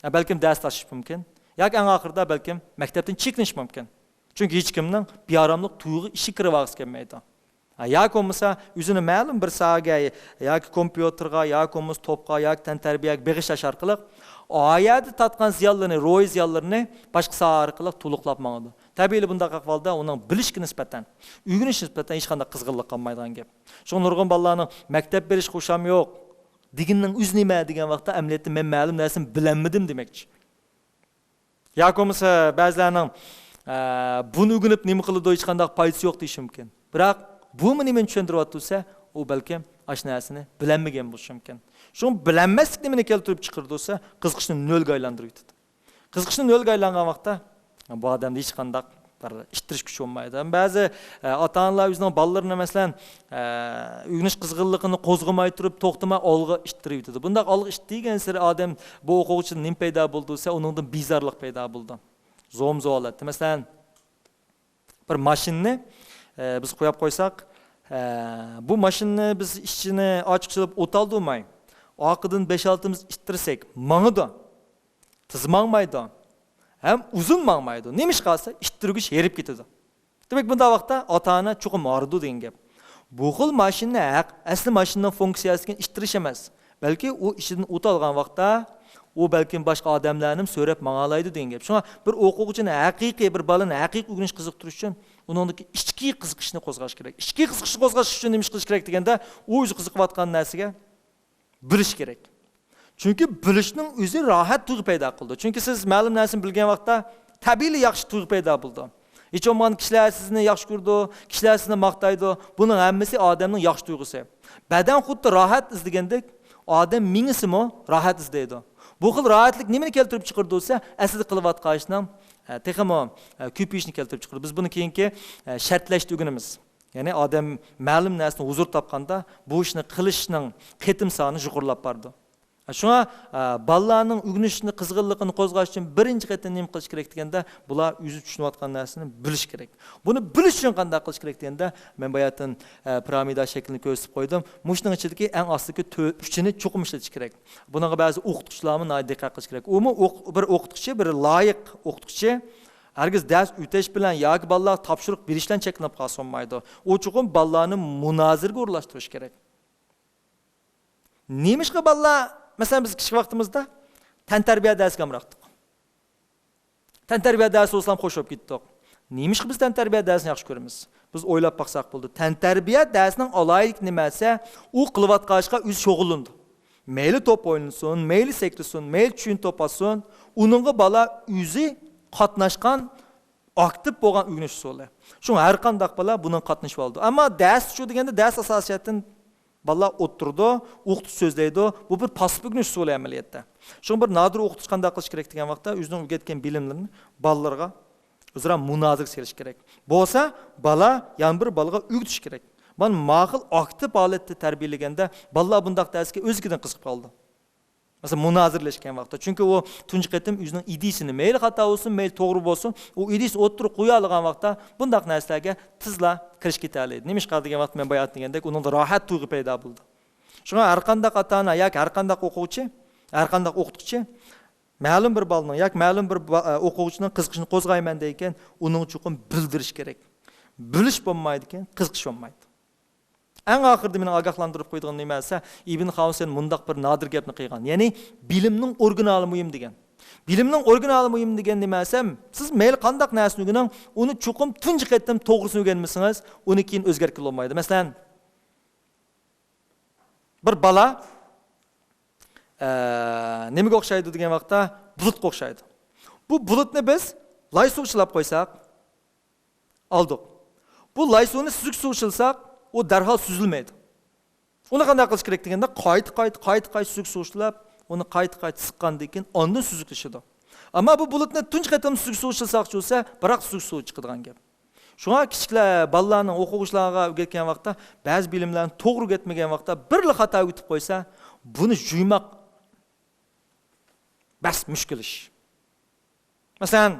ھە، بەلكىم دەرس تاشلاش مۇمكىن. ياكى ئەڭ ئاخىرىدا بەلكىم مەكتەپتىن چېكىنىش مۇمكىن. چۈنكى ھېچكىمنىڭ بىئاراملىق تۇيغۇ ئىشىكى كىرىۋالغۇسى كەلمەيدۇ. ھە، ياكى بولمىسا ئۆزىنى مەلۇم بىر ساھەگە، ياكى كومپيۇتېرغا، ياكى بولمىسا توپقا، ياكى تەنتەربىيەگە بېغىشلاش ئارقىلىق ئايەدە تارتقان زىيانلىرىنى، روھىي زىيانلىرىنى باشقا ساھە ئارقىلىق تولۇقلاپ ماڭىدۇ. تەبىئىيلا بۇنداق ئەھۋالدا ئۇنىڭ بىلىشكە نىسبەتەن، ئۆگىنىشكە نىسبەتەن ھېچقانداق قىزغىنلىق قالمايدىغان گەپ. شۇڭا نۇرغۇن بالىلارنىڭ مەكتەپ بېرىشكە خۇشام يوق دېگىنىنىڭ ئۆزى نېمە دېگەن ۋاقىتتا، ئەمەلىيەتتە مەن مەلۇم نەرسىنى بىلەلمىدىم دېمەكچى. ياكى بولمىسا بەزىلەرنىڭ، ئە، بۇنى ئۆگىنىپ نېمە قىلىدۇ، ھېچقانداق پايدىسى يوق دېيىشى مۇمكىن. بىراق بۇمۇ نېمىنى چۈشەندۈرۈۋاتىدۇ دېسە، ئۇ بەلكىم ئاشۇ نەرسىنى بىلەلمىگەن بولۇشى مۇمكىن. شۇڭا بىلەلمەسلىك نېمىنى كەلتۈرۈپ چىقىرىدۇ دېسە، قىزىقىشنى نۆلگە ئايلاندۇرۇۋېتىدۇ. قىزىقىشنى نۆلگە ئايلانغان ۋاقىتتا بۇ ئادەمدە ھېچقانداق بىر ئىتتىرىش كۈچى بولمايدۇ. بەزى، ئە، ئاتا-ئانىلار ئۆزىنىڭ بالىلىرىنى، مەسىلەن، ئە، ئۆگىنىش قىزغىنلىقىنى قوزغىماي تۇرۇپ، توختىماي ئالغا ئىتتىرىۋېتىدۇ. بۇنداق ئالغا ئىتتىرگەنسېرى ئادەم، بۇ ئوقۇغۇچىدا نېمە پەيدا بولىدۇ دېسە، ئۇنىڭدىن بىزارلىق پەيدا بولىدۇ. زومزو ھالەتتە. مەسىلەن، بىر ماشىنىنى، ئە، بىز قويۇپ قويساق، ئە، بۇ ماشىنىنى بىز ئىچىنى ئاچقۇچ سېلىپ ئوت ئالدۇرماي، ئارقىدىن بەش-ئالتىمىز ئىتتىرسەك، ماڭىدۇ. تېز ماڭمايدۇ. ھەم ئۇزۇن ماڭمايدۇ. نېمىشقا دېسە، ئىتتىرگۈچ ھېرىپ كېتىدۇ. دېمەك، بۇنداق ۋاقىتتا ئاتا-ئانا چوقۇم ھارىدۇ دېگەن گەپ. بۇ خىل ماشىنىنى ھەق، ئەسلى ماشىنىنىڭ فۇنكسىيەسىدىكى ئىتتىرىش ئەمەس. بەلكى ئۇ ئىچىدىن ئوت ئالغان ۋاقىتتا، ئۇ بەلكىم باشقا ئادەملەرنىمۇ سۆرەپ ماڭالايدۇ دېگەن گەپ. شۇڭا بىر ئوقۇغۇچىنى ھەقىقىي، بىر بالىنى ھەقىقىي ئۆگىنىش قىزىقتۇرۇش ئۈچۈن ئۇنىڭدىكى ئىچكى قىزىقىشنى قوزغاش كېرەك. ئىچكى قىزىقىشنى قوزغاش ئۈچۈن نېمە ئىش قىلىش كېرەك دېگەندە، ئۇ ئۆزى قىزىقىۋاتقان نەرسىگە بىلىش كېرەك. چۈنكى بىلىشنىڭ ئۆزى راھەت تۇيغۇ پەيدا قىلىدۇ. چۈنكى سىز مەلۇم نەرسىنى بىلگەن ۋاقىتتا تەبىئىيلا ياخشى تۇيغۇ پەيدا بولىدۇ. ھېچ بولمىغاندا كىشىلەر سىزنى ياخشى كۆرىدۇ، كىشىلەر سىزنى ماختايدۇ. بۇنىڭ ھەممىسى ئادەمنىڭ ياخشى تۇيغۇسى. بەدەن خۇددى راھەت ئىزدىگەندەك، ئادەم مېڭىسىمۇ راھەت ئىزدەيدۇ. بۇ خىل راھەتلىك نېمىنى كەلتۈرۈپ چىقىرىدۇ دېسە، ئەسلىدە قىلىۋاتقان ئىشنىڭ، ئە، تېخىمۇ، ئە، كۆپىيىشىنى كەلتۈرۈپ چىقىرىدۇ. بىز بۇنى كېيىنكى، ئە، شەرتلەشتە ئۆگىنىمىز. يەنى ئادەم مەلۇم نەرسىدىن ھۇزۇر تاپقاندا، بۇ ئىشنى قىلىشنىڭ قېتىم سانى يۇقىرىلاپ بارىدۇ. شۇڭا، ئە، بالىلارنىڭ ئۆگىنىشنى، قىزغىنلىقىنى قوزغاش ئۈچۈن بىرىنچى قېتىم نېمە قىلىش كېرەك دېگەندە، بۇلار ئۆزى چۈشىنىۋاتقان نەرسىنى بىلىش كېرەك. بۇنى بىلىش ئۈچۈن قانداق قىلىش كېرەك دېگەندە، مەن باياتىن، ئە، پىرامىدا شەكلىنى كۆرسىتىپ قويدۇم. مۇشۇنىڭ ئىچىدىكى ئەڭ ئاستىدىكى تۆ-، ئۈچىنى چوقۇم ئىشلىتىش كېرەك. بۇنىڭغا بەزى ئوقۇتقۇچىلارمۇ ناھايىتى دىققەت قىلىش كېرەك. ئۇمۇ ئوق-، بىر ئوقۇتقۇچى، بىر لايىق ئوقۇتقۇچى ھەرگىز دەرس ئۆتۈش بىلەن ياكى بالىلارغا تاپشۇرۇق بېرىش بىلەن چەكلىنىپ قالسا بولمايدۇ. ئۇ چوقۇم بالىلارنى مۇنازىرىگە ئورۇنلاشتۇرۇش كېرەك. نېمىشقا بالىلار، مەسىلەن، بىز كىچىك ۋاقتىمىزدا تەنتەربىيە دەرسىگە ئامراقتۇق. تەنتەربىيە دەرسى بولسىلا خوش بولۇپ كېتىتتۇق. نېمىشقا بىز تەنتەربىيە دەرسىنى ياخشى كۆرىمىز؟ بىز ئويلاپ باقساق بولىدۇ. تەنتەربىيە دەرسىنىڭ ئالاھىدىلىكى نېمە دېسە، ئۇ قىلىۋاتقان ئىشقا ئۆزى شۇغۇللىنىدۇ. مەيلى توپ ئوينىسۇن، مەيلى سەكرىسۇن، مەيلى چۈشۈن توپ ئاتسۇن، ئۇنىڭغا بالا ئۆزى قاتناشقان، ئاكتىپ بولغان ئۆگىنىش ئۇسۇلى. شۇڭا ھەر قانداق بالا بۇنىڭغا قاتنىشىپ ئالىدۇ. ئەمما دەرس شۇ دېگەندە، دەرس ئاساسىي جەھەتتىن بالىلار ئولتۇرىدۇ، ئوقۇتقۇچى سۆزلەيدۇ. بۇ بىر پاسسىپ ئۆگىنىش ئۇسۇلى ئەمەلىيەتتە. شۇڭا بىر نادىر ئوقۇتقۇچى قانداق قىلىش كېرەك دېگەن ۋاقىتتا، ئۆزىنىڭ ئۆگەتكەن بىلىملىرىنى بالىلارغا ئۆزئارا مۇنازىرىگە سېلىش كېرەك. بولسا بالا يەنە بىر بالىغا ئۆگىتىش كېرەك. مانا ما خىل ئاكتىپ ھالەتتە تەربىيەلىگەندە، بالىلار بۇنداق دەرسكە ئۆزلۈكىدىن قىزىقىپ قالىدۇ. مەسىلەن، مۇنازىرىلەشكەن ۋاقىتتا. چۈنكى ئۇ تۇنجى قېتىم ئۆزىنىڭ ئىدىيىسىنى، مەيلى خاتا بولسۇن، مەيلى توغرا بولسۇن، ئۇ ئىدىيىسىنى ئوتتۇرىغا قويالىغان ۋاقىتتا بۇنداق نەرسىلەرگە تېزلا كىرىشىپ كېتەلەيدۇ. نېمىشقا دېگەن ۋاقىتتا مەن بايا دېگەندەك، ئۇنىڭدا راھەت تۇيغۇ پەيدا بولىدۇ. شۇڭا ھەر قانداق ئاتا-ئانا ياكى ھەر قانداق ئوقۇغۇچى، ھەر قانداق ئوقۇتقۇچى مەلۇم بىر بالىنىڭ ياكى مەلۇم بىر با-، ئوقۇغۇچىنىڭ قىزىقىشىنى قوزغايمەن دەيدىكەن، ئۇنىڭغا چوقۇم بىلدۈرۈش كېرەك. بىلىش بولمايدىكەن، قىزىقىش بولمايدۇ. ئەڭ ئاخىرىدا مېنى ئاگاھلاندۇرۇپ قويىدىغان نېمە دېسە، ئىبن خاۋسەن مۇنداق بىر نادىر گەپنى قىلغان. يەنى بىلىمنىڭ ئورىگىنالى مۇھىم دېگەن. بىلىمنىڭ ئورىگىنالى مۇھىم دېگەن نېمە دېسە، سىز مەيلى قانداق نەرسىنى ئۆگىنىڭ، ئۇنى چوقۇم تۇنجى قېتىم توغرىسىنى ئۆگەنمىسىڭىز، ئۇنى كېيىن ئۆزگەرتكىلى بولمايدۇ. مەسىلەن، بىر بالا، ئە، نېمىگە ئوخشايدۇ دېگەن ۋاقىتتا، بۇلۇتقا ئوخشايدۇ. بۇ بۇلۇتنى بىز لاي سۇغا چىلاپ قويساق، ئالدۇق. بۇ لاي سۇنى سۈزۈك سۇغا چىلىساق، ئۇ دەرھال سۈزۈلمەيدۇ. ئۇنى قانداق قىلىش كېرەك دېگەندە، قايتا، قايتا، قايتا، قايتا سۈزۈك سۇغا چىلاپ، ئۇنى قايتا، قايتا سىققاندىن كېيىن ئاندىن سۈزۈكلىشىدۇ. ئەمما بۇ بۇلۇتنى تۇنجى قېتىم سۈزۈك سۇغا چىلىساقچۇ دېسە، بىراق سۈزۈك سۇغا چىقىدىغان گەپ. شۇڭا كىچىكلەر، بالىلارنىڭ، ئوقۇغۇچىلارغا ئۆگەتكەن ۋاقىتتا بەزى بىلىملەرنى توغرا ئۆگەتمىگەن ۋاقىتتا بىرلا خاتا ئۆگىتىپ قويسا، بۇنى جۇيماق بەس مۈشكۈل ئىش. مەسىلەن،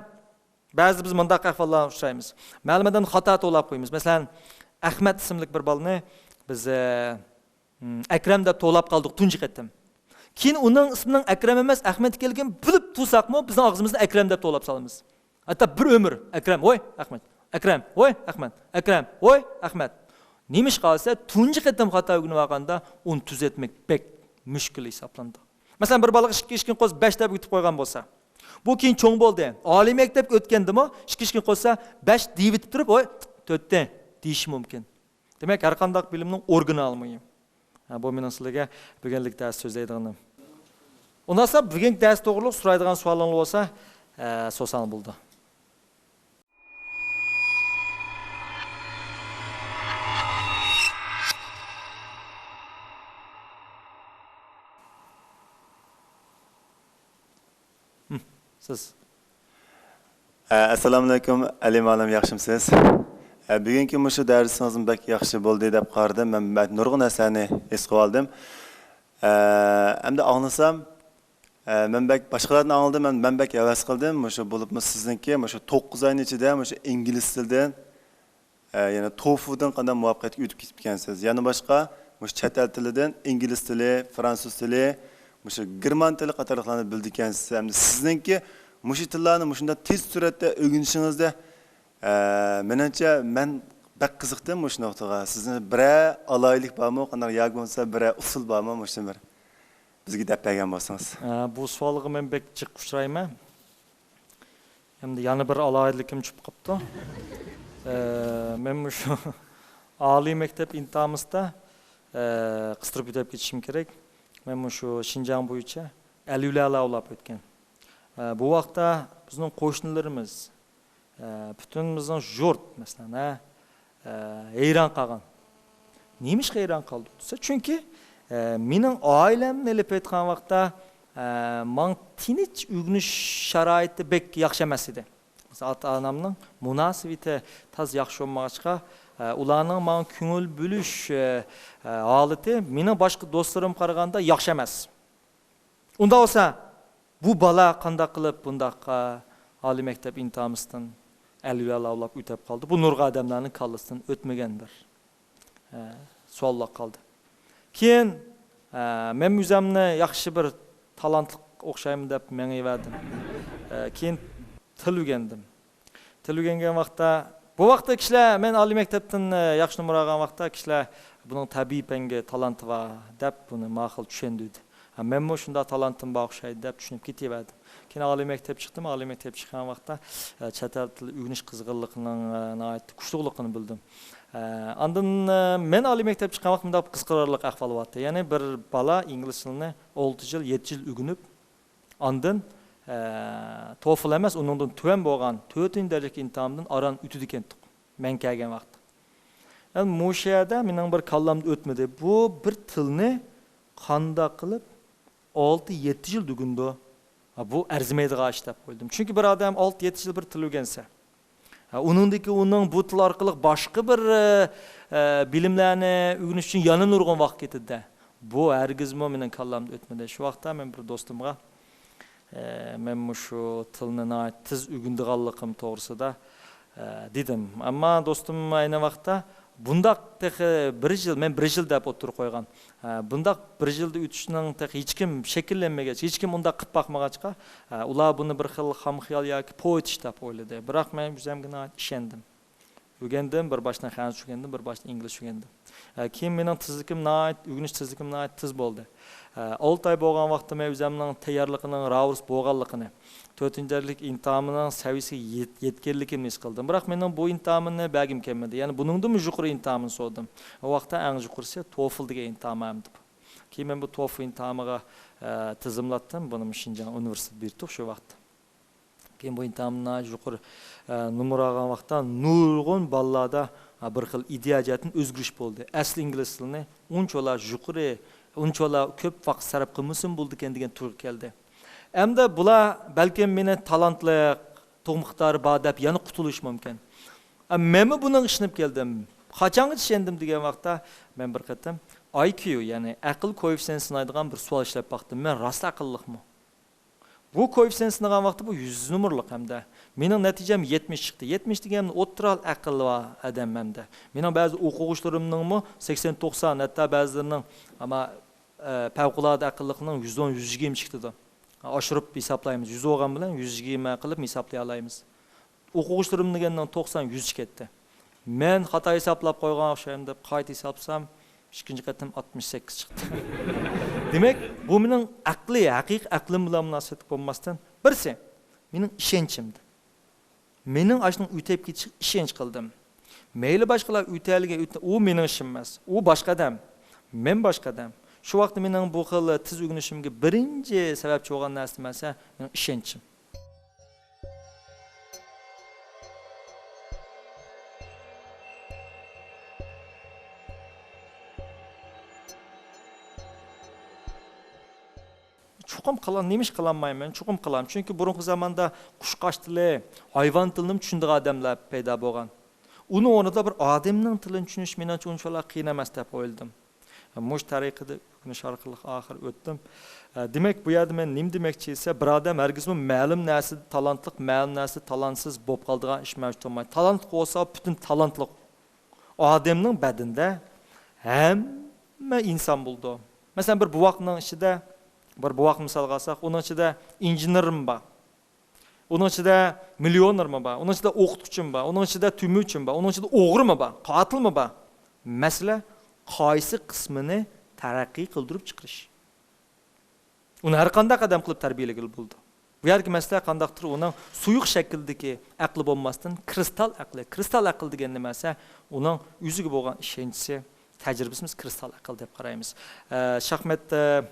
بەزىدە بىز مۇنداق ئەھۋاللارغا ئۇچرايمىز. مەلۇم ئادەمنى خاتا توۋلاپ قويىمىز. مەسىلەن، ئەخمەت ئىسىملىك بىر بالىنى بىز، ئە، م، ئەكرەم دەپ توۋلاپ قالدۇق تۇنجى قېتىم. كېيىن ئۇنىڭ ئىسمىنىڭ ئەكرەم ئەمەس، ئەخمەت ئىكەنلىكىنى بىلىپ تۇرساقمۇ، بىزنىڭ ئاغزىمىزدىن ئەكرەم دەپ توۋلاپ سالىمىز. ھەتتا بىر ئۆمۈر، «ئەكرەم، ۋوي، ئەخمەت، ئەكرەم، ۋوي، ئەخمەت، ئەكرەم، ۋوي، ئەخمەت.» نېمىشقا دېسە، تۇنجى قېتىم خاتا ئۆگىنىۋالغاندا، ئۇنى تۈزەتمەك بەك مۈشكۈل ھېسابلىنىدۇ. مەسىلەن، بىر بالىغا ئىككى، ئىككى كىنى قوزا بەش دەپ ئۆگىتىپ قويغان بولسا، بۇ كېيىن چوڭ بولدى، ئالىي مەكتەپ ئۆتكەندىمۇ ئىككى، ئىككى كىنى قوزا بەش دېيىۋېتىپ تۇرۇپ، «ۋوي، تۆتتە» دېيىشى مۇمكىن. دېمەك، ھەر قانداق بىلىمنىڭ ئورىگىنالى مۇھىم. ھە، بۇ مېنىڭ سىلەرگە بۈگۈنلۈك دەرس سۆزلەيدىغىنىم. ئۇنداقسا بۈگۈنكى دەرس توغرۇلۇق سورايدىغان سوئالىڭلار بولسا، ھە، سورىساڭلار بولىدۇ. سىز. ئە، ئەسسالامۇئەلەيكۇم، ئەلى مۇئەللىم، ياخشىمۇسىز؟ ئە، بۈگۈنكى مۇشۇ دەرسىڭىزمۇ بەك ياخشى بولدى دەپ قارىدىم. مەن، مەن نۇرغۇن نەرسىلەرنى ھېس قىلىۋالدىم. ئە، ئەمدى ئاڭلىسام، ئە، مەن بەك باشقىلاردىن ئاڭلىدىم، مەن، مەن بەك ھەۋەس قىلدىم. مۇشۇ بولۇپمۇ سىزنىڭكى مۇشۇ توققۇز ئاينىڭ ئىچىدە مۇشۇ ئىنگلىز تىلىدىن، ئە، يەنە توفۇدىن قانداق مۇۋەپپەقىيەتلىك ئۆتۈپ كېتىپكەنسىز. يەنە باشقا مۇشۇ چەت ئەل تىلىدىن ئىنگلىز تىلى، فرانسۇز تىلى، مۇشۇ گېرمان تىلى قاتارلىقلارنى بىلىدىكەنسىز. ئەمدى سىزنىڭكى مۇشۇ تىللارنى مۇشۇنداق تېز سۈرئەتتە ئۆگىنىشىڭىزدە، ئە، مېنىڭچە مەن بەك قىزىقتىم مۇشۇ نۇقتىغا. سىزنىڭ بىرەر ئالاھىدىلىك بارمۇ؟ قانداق ياكى بولمىسا بىرەر ئۇسۇل بارمۇ؟ مۇشۇنى بىر بىزگە دەپ بەرگەن بولسىڭىز. ئە، بۇ سوئالغا مەن بەك جىق ئۇچرايمەن. ئەمدى يەنە بىر ئالاھىدىلىكىم چۈشۈپ قاپتۇ. ئە، مەن مۇشۇ ئالىي مەكتەپ ئىنتىھامىزدا، ئە، قىستۇرۇپ ئۆتۈپ كېتىشىم كېرەك. مەن مۇشۇ شىنجاڭ بويىچە ئەلۋىلەلا ئولاپ ئۆتكەن. ئە، بۇ ۋاقىتتا بىزنىڭ قوشنىلىرىمىز، ئە، پۈتۈن بىزنىڭ يۇرت، مەسىلەن، ھە، ئە، ھەيران قالغان. نېمىشقا ھەيران قالدى دېسە، چۈنكى، ئە، مېنىڭ ئائىلەمنى ئېلىپ ئېيتقان ۋاقىتتا، ئە، ماڭا تىنچ ئۆگىنىش شارائىتى بەك ياخشى ئەمەس ئىدى. مەسىلەن، ئاتا-ئانامنىڭ مۇناسىۋىتى تاز ياخشى بولمىغاچقا، ئە، ئۇلارنىڭ ماڭا كۆڭۈل بۆلۈش، ئە، ئە، ھالىتى مېنىڭ باشقا دوستلىرىمغا قارىغاندا ياخشى ئەمەس. ئۇنداق بولسا، بۇ بالا قانداق قىلىپ بۇنداق، ئە، ئالىي مەكتەپ ئىمتىھانىدىن ئەلۋىيا لاۋلاپ ئۆتۈپ قالدى؟ بۇ نۇرغۇن ئادەملەرنىڭ كاللىسىدىن ئۆتمىگەن بىر، ئە، سوئاللار قالدى. كېيىن، ئە، مەن ئۆزۈمنى ياخشى بىر تالانتلىق ئوخشايمەن دەپ مېڭىۋەردىم. ئە، كېيىن تىل ئۆگەندىم. تىل ئۆگەنگەن ۋاقىتتا، بۇ ۋاقىتتا كىشىلەر، مەن ئالىي مەكتەپتىن، ئە، ياخشى نومۇر ئالغان ۋاقىتتا كىشىلەر بۇنىڭ تەبىئىي پەنگە تالانتى بار دەپ بۇنى ماقۇل چۈشەندۈردى. ھە، مەنمۇ شۇنداق تالانتىم بار ئوخشايدۇ دەپ چۈشىنىپ كېتىۋەردىم. كېيىن ئالىي مەكتەپ چىقتىم، ئالىي مەكتەپ چىققان ۋاقىتتا، ئە، چەت ئەل تىلى ئۆگىنىش قىزغىنلىقىنىڭ، ئە، ناھايىتى كۈچلۈكلۈكىنى بىلدىم. ئە، ئاندىن، ئە، مەن ئالىي مەكتەپ چىققان ۋاقىت مۇنداق قىزىقارلىق ئەھۋال بارتتى. يەنى بىر بالا ئىنگلىز تىلىنى ئالتە يىل، يەتتە يىل ئۆگىنىپ، ئاندىن، ئە، توفل ئەمەس، ئۇنىڭدىن تۆۋەن بولغان تۆتىنچى دەرىجىلىك ئىمتىھاندىن ئاران ئۆتىدىكەنتۇق، مەن كەلگەن ۋاقىتتا. يەنى مۇشۇ يەردە مېنىڭ بىر كاللامدا ئۆتمىدى. بۇ بىر تىلنى قانداق قىلىپ ئالتە، يەتتە يىل ئۆگىنىدۇ؟ ھا، بۇ ئەرزىمەيدىغان ئىش دەپ ئويلىدىم. چۈنكى بىر ئادەم ئالتە، يەتتە يىل بىر تىل ئۆگەنسە، ھە، ئۇنىڭدىكى ئۇنىڭ بۇ تىل ئارقىلىق باشقا بىر، ئە، ئە، بىلىملەرنى ئۆگىنىش ئۈچۈن يەنە نۇرغۇن ۋاقىت كېتىدۇ. بۇ ھەرگىزمۇ مېنىڭ كاللامدا ئۆتمىدى. شۇ ۋاقىتتا مەن بىر دوستۇمغا، ئە، مەن مۇشۇ تىلنى ناھايىتى تېز ئۆگىنىدىغانلىقىم توغرىسىدا، ئە، دېدىم. ئەمما دوستۇم ئەينى ۋاقىتتا بۇنداق تېخى بىر يىل، مەن بىر يىل دەپ ئوتتۇرىغا قويغان. ئە، بۇنداق بىر يىلدا ئۆتۈشنىڭ تېخى ھېچكىم شەكىللەنمىگەچ، ھېچكىم ئۇنداق قىلىپ باقمىغاچقا، ئە، ئۇلار بۇنى بىر خىل خام خىيال ياكى پوۋېتىش دەپ ئويلىدى. بىراق مەن ئۆزۈمگە ناھايىتى ئىشەندىم. ئۆگەندىم، بىر باشتىن خەنزۇچە ئۆگەندىم، بىر باشتىن ئىنگلىزچە ئۆگەندىم. ئە، كېيىن مېنىڭ تېزلىكىم ناھايىتى، ئۆگىنىش تېزلىكىم ناھايىتى تېز بولدى. ئە، ئالتە ئاي بولغان ۋاقىتتا مەن ئۆزۈمنىڭ تەييارلىقىنىڭ راۋۇرۇس بولغانلىقىنى، تۆتىنچى دەرىجىلىك ئىمتىھانىنىڭ سەۋىيىسىگە يەت-، يەتكەنلىكىمنى ھېس قىلدىم. بىراق مېنىڭ بۇ ئىمتىھانىمنى بەرگۈم كەلمىدى. يەنى بۇنىڭدىنمۇ يۇقىرى ئىمتىھاننى سورىدىم. ئۇ ۋاقىتتا ئەڭ يۇقىرىسى توفل دېگەن ئىمتىھان ئەمدى بۇ. كېيىن مەن بۇ توفل ئىمتىھانىغا، ئە، تىزىملاتتىم. بۇنىمۇ شىنجاڭ ئۇنىۋېرسىتېتى بېرىتتۇق شۇ ۋاقىتتا. كېيىن بۇ ئىمتىھاننى يۇقىرى، ئە، نومۇر ئالغان ۋاقىتتا نۇرغۇن بالىلاردا، ئە، بىر خىل ئىدىيە جەھەتتىن ئۆزگىرىش بولدى. ئەسلى ئىنگلىز تىلىنى ئۇنچىۋالا يۇقىرى، ئۇنچىۋالا كۆپ ۋاقىت سەرپ قىلمىسىمۇ بولىدىكەن دېگەن تۇيغۇ كەلدى. ئەمدى بۇلار بەلكىم مېنى تالانتلىق، تۇغما ئىقتىدارى بار دەپ يەنە قۇتۇلۇشى مۇمكىن. ئە، مەنمۇ بۇنىڭغا ئىشىنىپ كەلدىم. قاچانغىچە ئىشەندىم دېگەن ۋاقىتتا مەن بىر قېتىم ئاي كيۇ، يەنى ئەقىل كوئېففىتسېنتى سىنايدىغان بىر سوئال ئىشلەپ باقتىم. مەن راستلا ئەقىللىقمۇ؟ بۇ كوئېففىتسېنت سىنىغان ۋاقتى بۇ يۈز نومۇرلۇق ھەمدە. مېنىڭ نەتىجەم يەتمىش چىقتى. يەتمىش دېگەن ئوتتۇرا ئەقىل بار ئادەم ھەمدە. مېنىڭ بەزى ئوقۇغۇچىلىرىمنىڭمۇ سەكسەن، توقسان، ھەتتا بەزىلىرىنىڭ، ئەمما، ئە، پەۋقۇلئاددە ئەقىللىقنىڭ يۈز ئون، يۈز يىگىرمە چىقتىدۇ. ئاشۇرۇپ ھېسابلايمىز. يۈز بولغان بىلەن يۈز يىگىرمە قىلىپ ھېسابلىيالايمىز. ئوقۇغۇچىلىرىم دېگەننىڭ توقسان، يۈز كەتتى. مەن خاتا ھېسابلاپ قويغان ئوخشايمەن دەپ قايتا ھېسابلىسام، ئىككىنچى قېتىم ئاتمىش سەككىز چىقتى. دېمەك، بۇ مېنىڭ ئەقلىي، ھەقىقىي ئەقلىم بىلەن مۇناسىۋەتلىك بولماستىن، بىرسى، مېنىڭ ئىشەنچىمدە. مېنىڭ ئاشۇنىڭ ئۆتۈپ كېتىشىگە ئىشەنچ قىلدىم. مەيلى باشقىلار ئۆتەلىگەن، ئۆتە-، ئۇ مېنىڭ ئىشىم ئەمەس. ئۇ باشقا ئادەم. مەن باشقا ئادەم. شۇ ۋاقىتتا مېنىڭ بۇ خىل تېز ئۆگىنىشىمگە بىرىنچى سەۋەبچى بولغان نەرسە نېمە دېسە، مېنىڭ ئىشەنچىم. چوقۇم قىلام، نېمىش قىلالمايمەن؟ چوقۇم قىلام. چۈنكى بۇرۇنقى زاماندا قۇشقاچ تىلى، ھايۋان تىلىنىمۇ چۈشىنىدىغان ئادەملەر پەيدا بولغان. ئۇنىڭ ئورنىدا بىر ئادەمنىڭ تىلىنى چۈشىنىش مېنىڭچە ئۇنچىۋالا قىيىن ئەمەس دەپ ئويلىدىم. مۇشۇ تەرىقىدە ئۆگىنىش ئارقىلىق ئاخىر ئۆتتۈم. دېمەك، بۇ يەردە مەن نېمە دېمەكچى دېسە، بىر ئادەم ھەرگىزمۇ مەلۇم نەرسىدە تالانتلىق، مەلۇم نەرسىدە تالانتسىز بولۇپ قالىدىغان ئىش مەۋجۇت بولمايدۇ. تالانتلىق بولسا، پۈتۈن تالانتلىق ئادەمنىڭ بەدىنىدە ھەممە ئىنسان بولىدۇ. مەسىلەن، بىر بوۋاقنىڭ ئىچىدە، بىر بوۋاقنى مىسالغا ئالساق، ئۇنىڭ ئىچىدە ئىنژېنېرمۇ بار، ئۇنىڭ ئىچىدە مىليونېرمۇ بار، ئۇنىڭ ئىچىدە ئوقۇتقۇچىمۇ بار، ئۇنىڭ ئىچىدە تۈمۈچىمۇ بار، ئۇنىڭ ئىچىدە ئوغرىمۇ بار، قاتىلمۇ بار. مەسىلە، قايسى قىسمىنى تەرەققىي قىلدۇرۇپ چىقىرىش. ئۇنى ھەر قانداق ئادەم قىلىپ تەربىيەلىگىلى بولىدۇ. بۇ يەردىكى مەسىلە قانداقتۇر ئۇنىڭ سۇيۇق شەكىلدىكى ئەقلى بولماستىن، كرىستال ئەقلى. كرىستال ئەقىل دېگەن نېمە دېسە، ئۇنىڭ ئۆزىگە بولغان ئىشەنچىسى، تەجرىبىسى، بىز كرىستال ئەقىل دەپ قارايمىز. ئە، شاھمەتتە،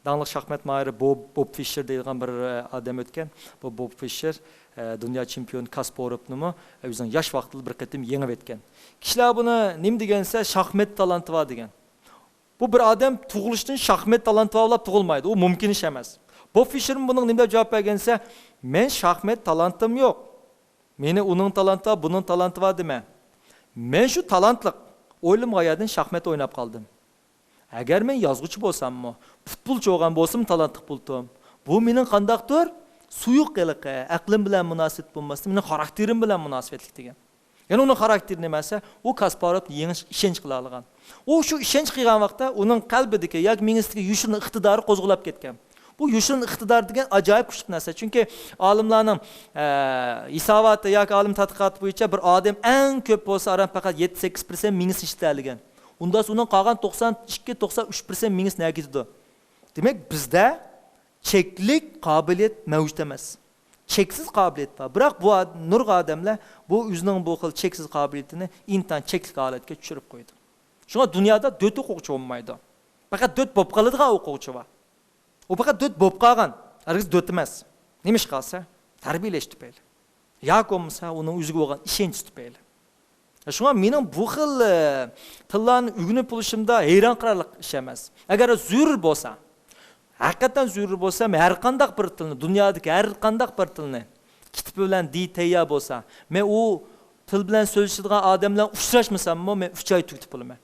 داڭلىق شاھمات ماھىرى بوب، بوب فىشېر دەيدىغان بىر، ئە، ئادەم ئۆتكەن. بۇ بوب فىشېر، ئە، دۇنيا چېمپىيونى كاسپاروفنىمۇ، ئە، ئۆزىنىڭ ياش ۋاقتىدا بىر قېتىم يېڭىۋەتكەن. كىشىلەر بۇنى نېمە دېگەن دېسە، شاھمات تالانتى بار دېگەن. بۇ بىر ئادەم تۇغۇلۇشتىن شاھمات تالانتى بار بولۇپ تۇغۇلمايدۇ. ئۇ مۇمكىن ئىش ئەمەس. بوب فىشېرمۇ بۇنىڭغا نېمە دەپ جاۋاب بەرگەن دېسە، مەن شاھمات تالانتىم يوق. مېنى ئۇنىڭ تالانتى بار، بۇنىڭ تالانتى بار دېمە. مەن شۇ تالانتلىق. ئويلىمىغان يەردىن شاھمات ئويناپ قالدىم. ئەگەر مەن يازغۇچى بولساممۇ، پۇتبولچى بولغان بولسىمۇ تالانتلىق بولدۇم. بۇ مېنىڭ قانداقتۇر سۇيۇق ھېلىقى، ئەقلىم بىلەن مۇناسىۋەت بولماستىن، مېنىڭ خاراكتېرىم بىلەن مۇناسىۋەتلىك دېگەن. يەنى ئۇنىڭ خاراكتېرى نېمە دېسە، ئۇ كاسپاروفنى يېڭىش ئىشەنچ قىلالىغان. ئۇ شۇ ئىشەنچ قىلغان ۋاقىتتا ئۇنىڭ قەلبىدىكى ياكى مېڭىسىدىكى يوشۇرۇن ئىقتىدارى قوزغىلاپ كەتكەن. بۇ يوشۇرۇن ئىقتىدار دېگەن ئاجايىپ كۈچلۈك نەرسە. چۈنكى ئالىملارنىڭ، ئە، ھېساباتى ياكى ئالىم تەتقىقاتى بويىچە بىر ئادەم ئەڭ كۆپ بولسا ئاران پەقەت يەتتە سەككىز پىرسەنت مېڭىسى ئىشلىتەلىگەن. ئۇنداق ئۇنىڭ قالغان توقسان ئىككى، توقسان ئۈچ پىرسەنت مېڭىسى نەگە كېتىدۇ؟ دېمەك، بىزدە چەكلىك قابىلىيەت مەۋجۇت ئەمەس. چەكسىز قابىلىيەت بار. بىراق بۇ ئاد-، نۇرغۇن ئادەملەر بۇ ئۆزىنىڭ بۇ خىل چەكسىز قابىلىيىتىنى ئىنتايىن چەكلىك ھالەتكە چۈشۈرۈپ قويىدۇ. شۇڭا دۇنيادا دۆت ئوقۇغۇچى بولمايدۇ. پەقەت دۆت بولۇپ قالىدىغان ئوقۇغۇچى بار. ئۇ پەقەت دۆت بولۇپ قالغان، ھەرگىز دۆت ئەمەس. نېمىشقا دېسە، تەربىيەلەش تۈپەيلى ياكى بولمىسا ئۇنىڭ ئۆزىگە بولغان ئىشەنچى تۈپەيلى. شۇڭا مېنىڭ بۇ خىل، ئە، تىللارنى ئۆگىنىپ بولۇشۇمدا ھەيران قالارلىق ئىش ئەمەس. ئەگەر زۆرۈر بولسا، ھەقىقەتەن زۆرۈر بولسا، مەن ھەر قانداق بىر تىلنى، دۇنيادىكى ھەر قانداق بىر تىلنى، كىتاب بىلەن دېيى تەييار بولسا، مەن ئۇ تىل بىلەن سۆزلىشىدىغان ئادەم بىلەن ئۇچراشمىساممۇ، مەن ئۈچ ئاي تۈگىتىپ بولىمەن.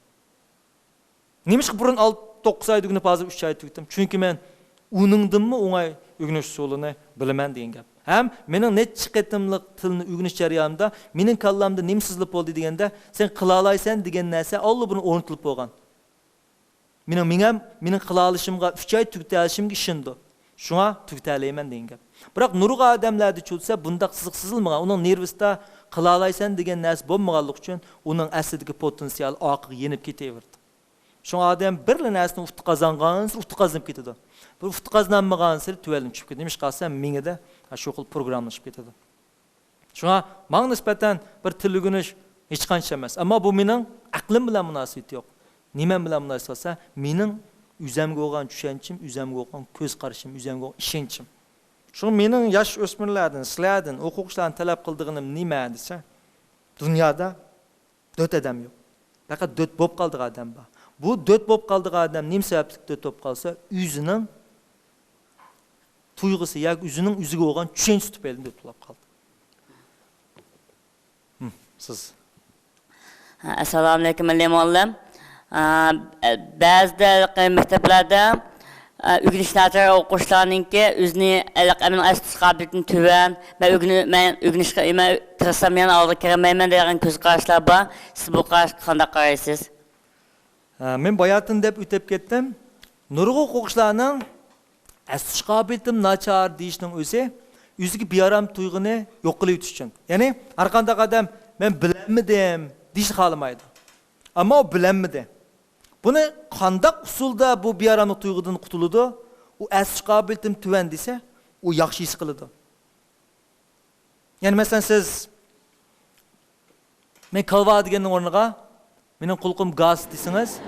نېمىشقا بۇرۇن ئالتە، توققۇز ئايدا ئۆگىنىپ، ھازىر ئۈچ ئايدا تۈگىتىم؟ چۈنكى مەن ئۇنىڭدىنمۇ ئوڭاي ئۆگىنىش ئۇسۇلىنى بىلىمەن دېگەن گەپ. ھەم مېنىڭ نەچچە قېتىملىق تىلنى ئۆگىنىش جەريانىمدا مېنىڭ كاللامدا نېمە سىزىلىپ بولدى دېگەندە، سەن قىلالايسەن دېگەن نەرسە ئاللىبۇرۇن ئورنىتىلىپ بولغان. مېنىڭ مېڭەم مېنىڭ قىلالىشىمغا ئۈچ ئاي تۈگىتەلىشىمگە ئىشىنىدۇ. شۇڭا تۈگىتەلەيمەن دېگەن گەپ. بىراق نۇرغۇن ئادەملەردە چۈشسە بۇنداق سىزىق سىزىلمىغان، ئۇنىڭ نېرۋىسىدا قىلالايسەن دېگەن نەرسە بولمىغانلىقى ئۈچۈن ئۇنىڭ ئەسلىدىكى پوتېنسىيالى ئارقىغا يېنىپ كېتىۋېرىدۇ. شۇڭا ئادەم بىرلا نەرسىنى ئۇتۇق قازانغانسېرى ئۇتۇق قازىنىپ كېتىدۇ. بىر ئۇتۇق قازىنالمىغانسېرى تۆۋەنلىشىپ كېتىدۇ. نېمىشقا دېسە مېڭىدە شۇ خىل پروگراممىلىشىپ كېتىدۇ. شۇڭا ماڭا نىسبەتەن بىر تىل ئۆگىنىش ھېچقانچە ئەمەس. ئەمما بۇ مېنىڭ ئەقلىم بىلەن مۇناسىۋىتى يوق. نېمەم بىلەن مۇناسىۋەتلىك دېسە، مېنىڭ ئۆزەمگە بولغان چۈشەنچىم، ئۆزەمگە بولغان كۆز قارىشىم، ئۆزەمگە بولغان ئىشەنچىم. شۇڭا مېنىڭ ياش ئۆسمۈرلەردىن، سىلەردىن، ئوقۇغۇچىلاردىن تەلەپ قىلىدىغىنىم نېمە دېسە، دۇنيادا دۆت ئادەم يوق. پەقەت دۆت بولۇپ قالىدىغان ئادەم بار. بۇ دۆت بولۇپ قالىدىغان ئادەم نېمە سەۋەبلىك دۆت بولۇپ قالسا، ئۆزىنىڭ تۇيغۇسى ياكى ئۆزىنىڭ ئۆزىگە بولغان چۈشەنچىسى تۈپەيلى دۆت بولۇپ قالدى. ھىم، سىز. ئەسسالامۇئەلەيكۇم، ئەلى مۇئەللىم. ئا، بەزىدە مەكتەپلەردە، ئا، ئۆگىنىش ناچار ئوقۇغۇچىلارنىڭكى ئۆزىنى ھېلىقى ئەمەلىي ئەستە قابىلىيىتىنى تۆۋەن، مەن ئۆگىنى-، مەن ئۆگىنىشكە، مەن تىرىشسام يەنە ئالغا كىرەلمەيمەن دەيدىغان كۆز قاراشلار بار. سىز بۇ قاراشقا قانداق قارايسىز؟ ھە، مەن باياتىن دەپ ئۆتۈپ كەتتىم. نۇرغۇن ئوقۇغۇچىلارنىڭ ئەستە قابىلىيىتىم ناچار دېيىشنىڭ ئۆزى ئۆزىگە بىئارام تۇيغۇنى يوق قىلىۋېتىش ئۈچۈن. يەنى ھەر قانداق ئادەم مەن بىلەلمىدىم دېيىشنى خالىمايدۇ. ئەمما ئۇ بىلەلمىدى. بۇنى قانداق ئۇسۇلدا بۇ بىئاراملىق تۇيغۇدىن قۇتۇلىدۇ؟ ئۇ ئەستە قابىلىيىتىم تۆۋەن دېسە، ئۇ ياخشى ھېس قىلىدۇ. يەنى مەسىلەن، سىز مەن كالۋا دېگەننىڭ ئورنىغا مېنىڭ قۇلىقىم گاس دېسىڭىز،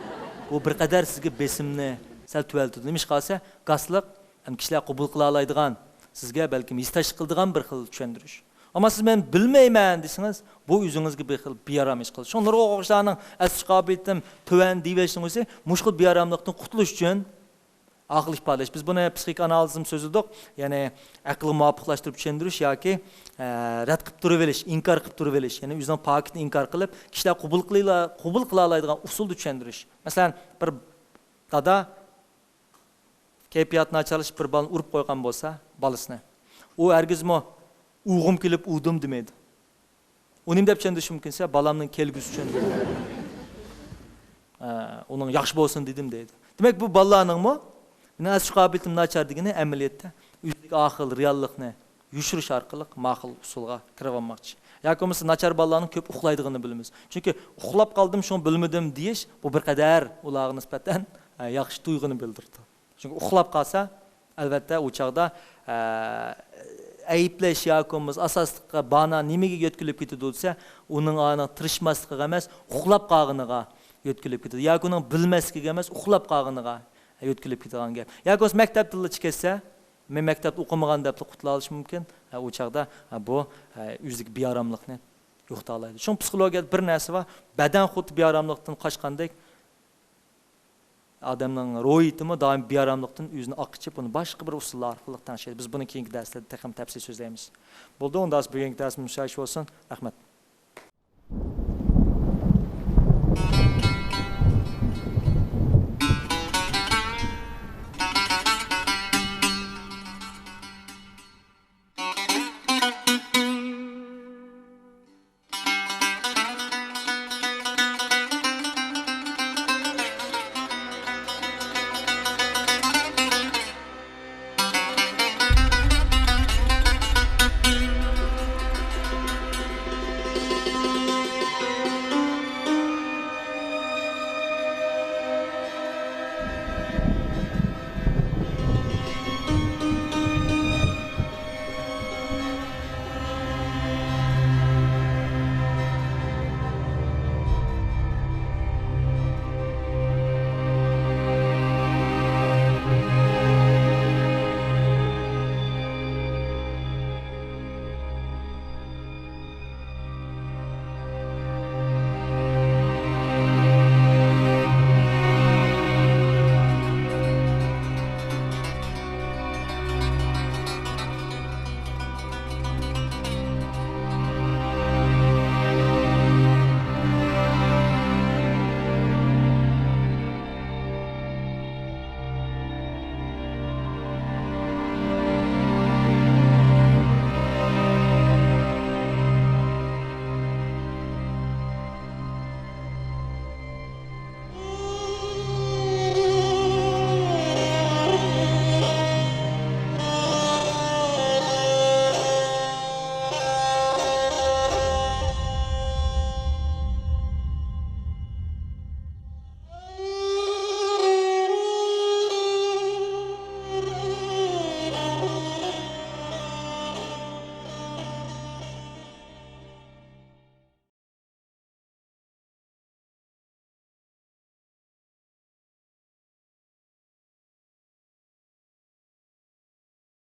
بۇ بىر قەدەر سىزگە بېسىمنى سەل تۆۋەنلىتىدۇ. نېمىشقا دېسە، گاسلىق ھەم كىشىلەر قوبۇل قىلالايدىغان، سىزگە بەلكىم ھېسداشلىق قىلىدىغان بىر خىل چۈشەندۈرۈش. ئەمما سىز مەن بىلمەيمەن دېسىڭىز، بۇ ئۆزىڭىزگە بىر خىل بىئارام ھېس قىلىدۇ. شۇڭا نۇرغۇن ئوقۇغۇچىلارنىڭ ئەستە قابىلىيىتىم تۆۋەن دېيىۋېلىشنىڭ ئۆزى مۇشۇ خىل بىئاراملىقتىن قۇتۇلۇش ئۈچۈن ئاقىل ئىپادىلەش. بىز بۇنى پسىخىك ئانالىزم سۆزلىدۇق. يەنى ئەقىلگە مۇۋاپىقلاشتۇرۇپ چۈشەندۈرۈش ياكى، ئە، رەت قىلىپ تۇرۇۋېلىش، ئىنكار قىلىپ تۇرۇۋېلىش. يەنى ئۆزىنىڭ پاكىتىنى ئىنكار قىلىپ، كىشىلەر قوبۇل قىلىلا-، قوبۇل قىلالايدىغان ئۇسۇلدا چۈشەندۈرۈش. مەسىلەن، بىر دادا كەيپىياتى ناچارلىشىپ بىر بالىنى ئۇرۇپ قويغان بولسا، بالىسىنى، ئۇ ھەرگىزمۇ ئۇرغۇم كېلىپ ئۇردۇم دېمەيدۇ. ئۇ نېمە دەپ چۈشەندۈرۈشى مۇمكىن دېسە، بالامنىڭ كەلگۈسى ئۈچۈن، ئە، ئۇنىڭ ياخشى بولسۇن دېدىم دەيدۇ. دېمەك، بۇ بالىلارنىڭمۇ مېنىڭ ئەستە قابىلىيىتىم ناچار دېگىنى ئەمەلىيەتتە ئۆزىدىكى ئاقىل رېئاللىقنى يوشۇرۇش ئارقىلىق ماقۇل ئۇسۇلغا كىرىۋالماقچى. ياكى بولمىسا ناچار بالىلارنىڭ كۆپ ئۇخلايدىغىنىنى بىلىمىز. چۈنكى ئۇخلاپ قالدىم، شۇڭا بىلمىدىم دېيىش، بۇ بىر قەدەر ئۇلارغا نىسبەتەن، ئە، ياخشى تۇيغۇنى بىلدۈرىدۇ. چۈنكى ئۇخلاپ قالسا، ئەلۋەتتە، ئۇ چاغدا، ئە، ئەيىبلەش ياكى بولمىسا ئاساسلىققا بانا نېمىگە يۆتكىلىپ كېتىدۇ دېسە، ئۇنىڭ ئانىڭ تىرىشماسلىقىغا ئەمەس، ئۇخلاپ قالغىنىغا يۆتكىلىپ كېتىدۇ. ياكى ئۇنىڭ بىلمەسلىكىگە ئەمەس، ئۇخلاپ قالغىنىغا يۆتكىلىپ كېتىدىغان گەپ. ياكى بولمىسا مەكتەپتىنلا چىقىپ كەتسە، مەن مەكتەپتە ئوقۇمىغان دەپلا قۇتۇلاۋېلىشى مۇمكىن. ھە، ئۇ چاغدا، ھە، بۇ، ھە، ئۆزىدىكى بىئاراملىقنى يوقىتالايدۇ. شۇڭا پسىخولوگىيەدە بىر نەرسە بار، بەدەن خۇددى بىئاراملىقتىن قاچقاندەك، ئادەمنىڭ روھىيىتىمۇ دائىم بىئاراملىقتىن ئۆزىنى ئاقىچىپ، ئۇنى باشقا بىر ئۇسۇللار ئارقىلىق تەڭشەيدۇ. بىز بۇنى كېيىنكى دەرسلەردە تېخىمۇ تەپسىلىي سۆزلەيمىز. بولدى، ئۇندا بۈگۈنكى دەرسىمىز مۇشۇ بولسۇن. رەھمەت.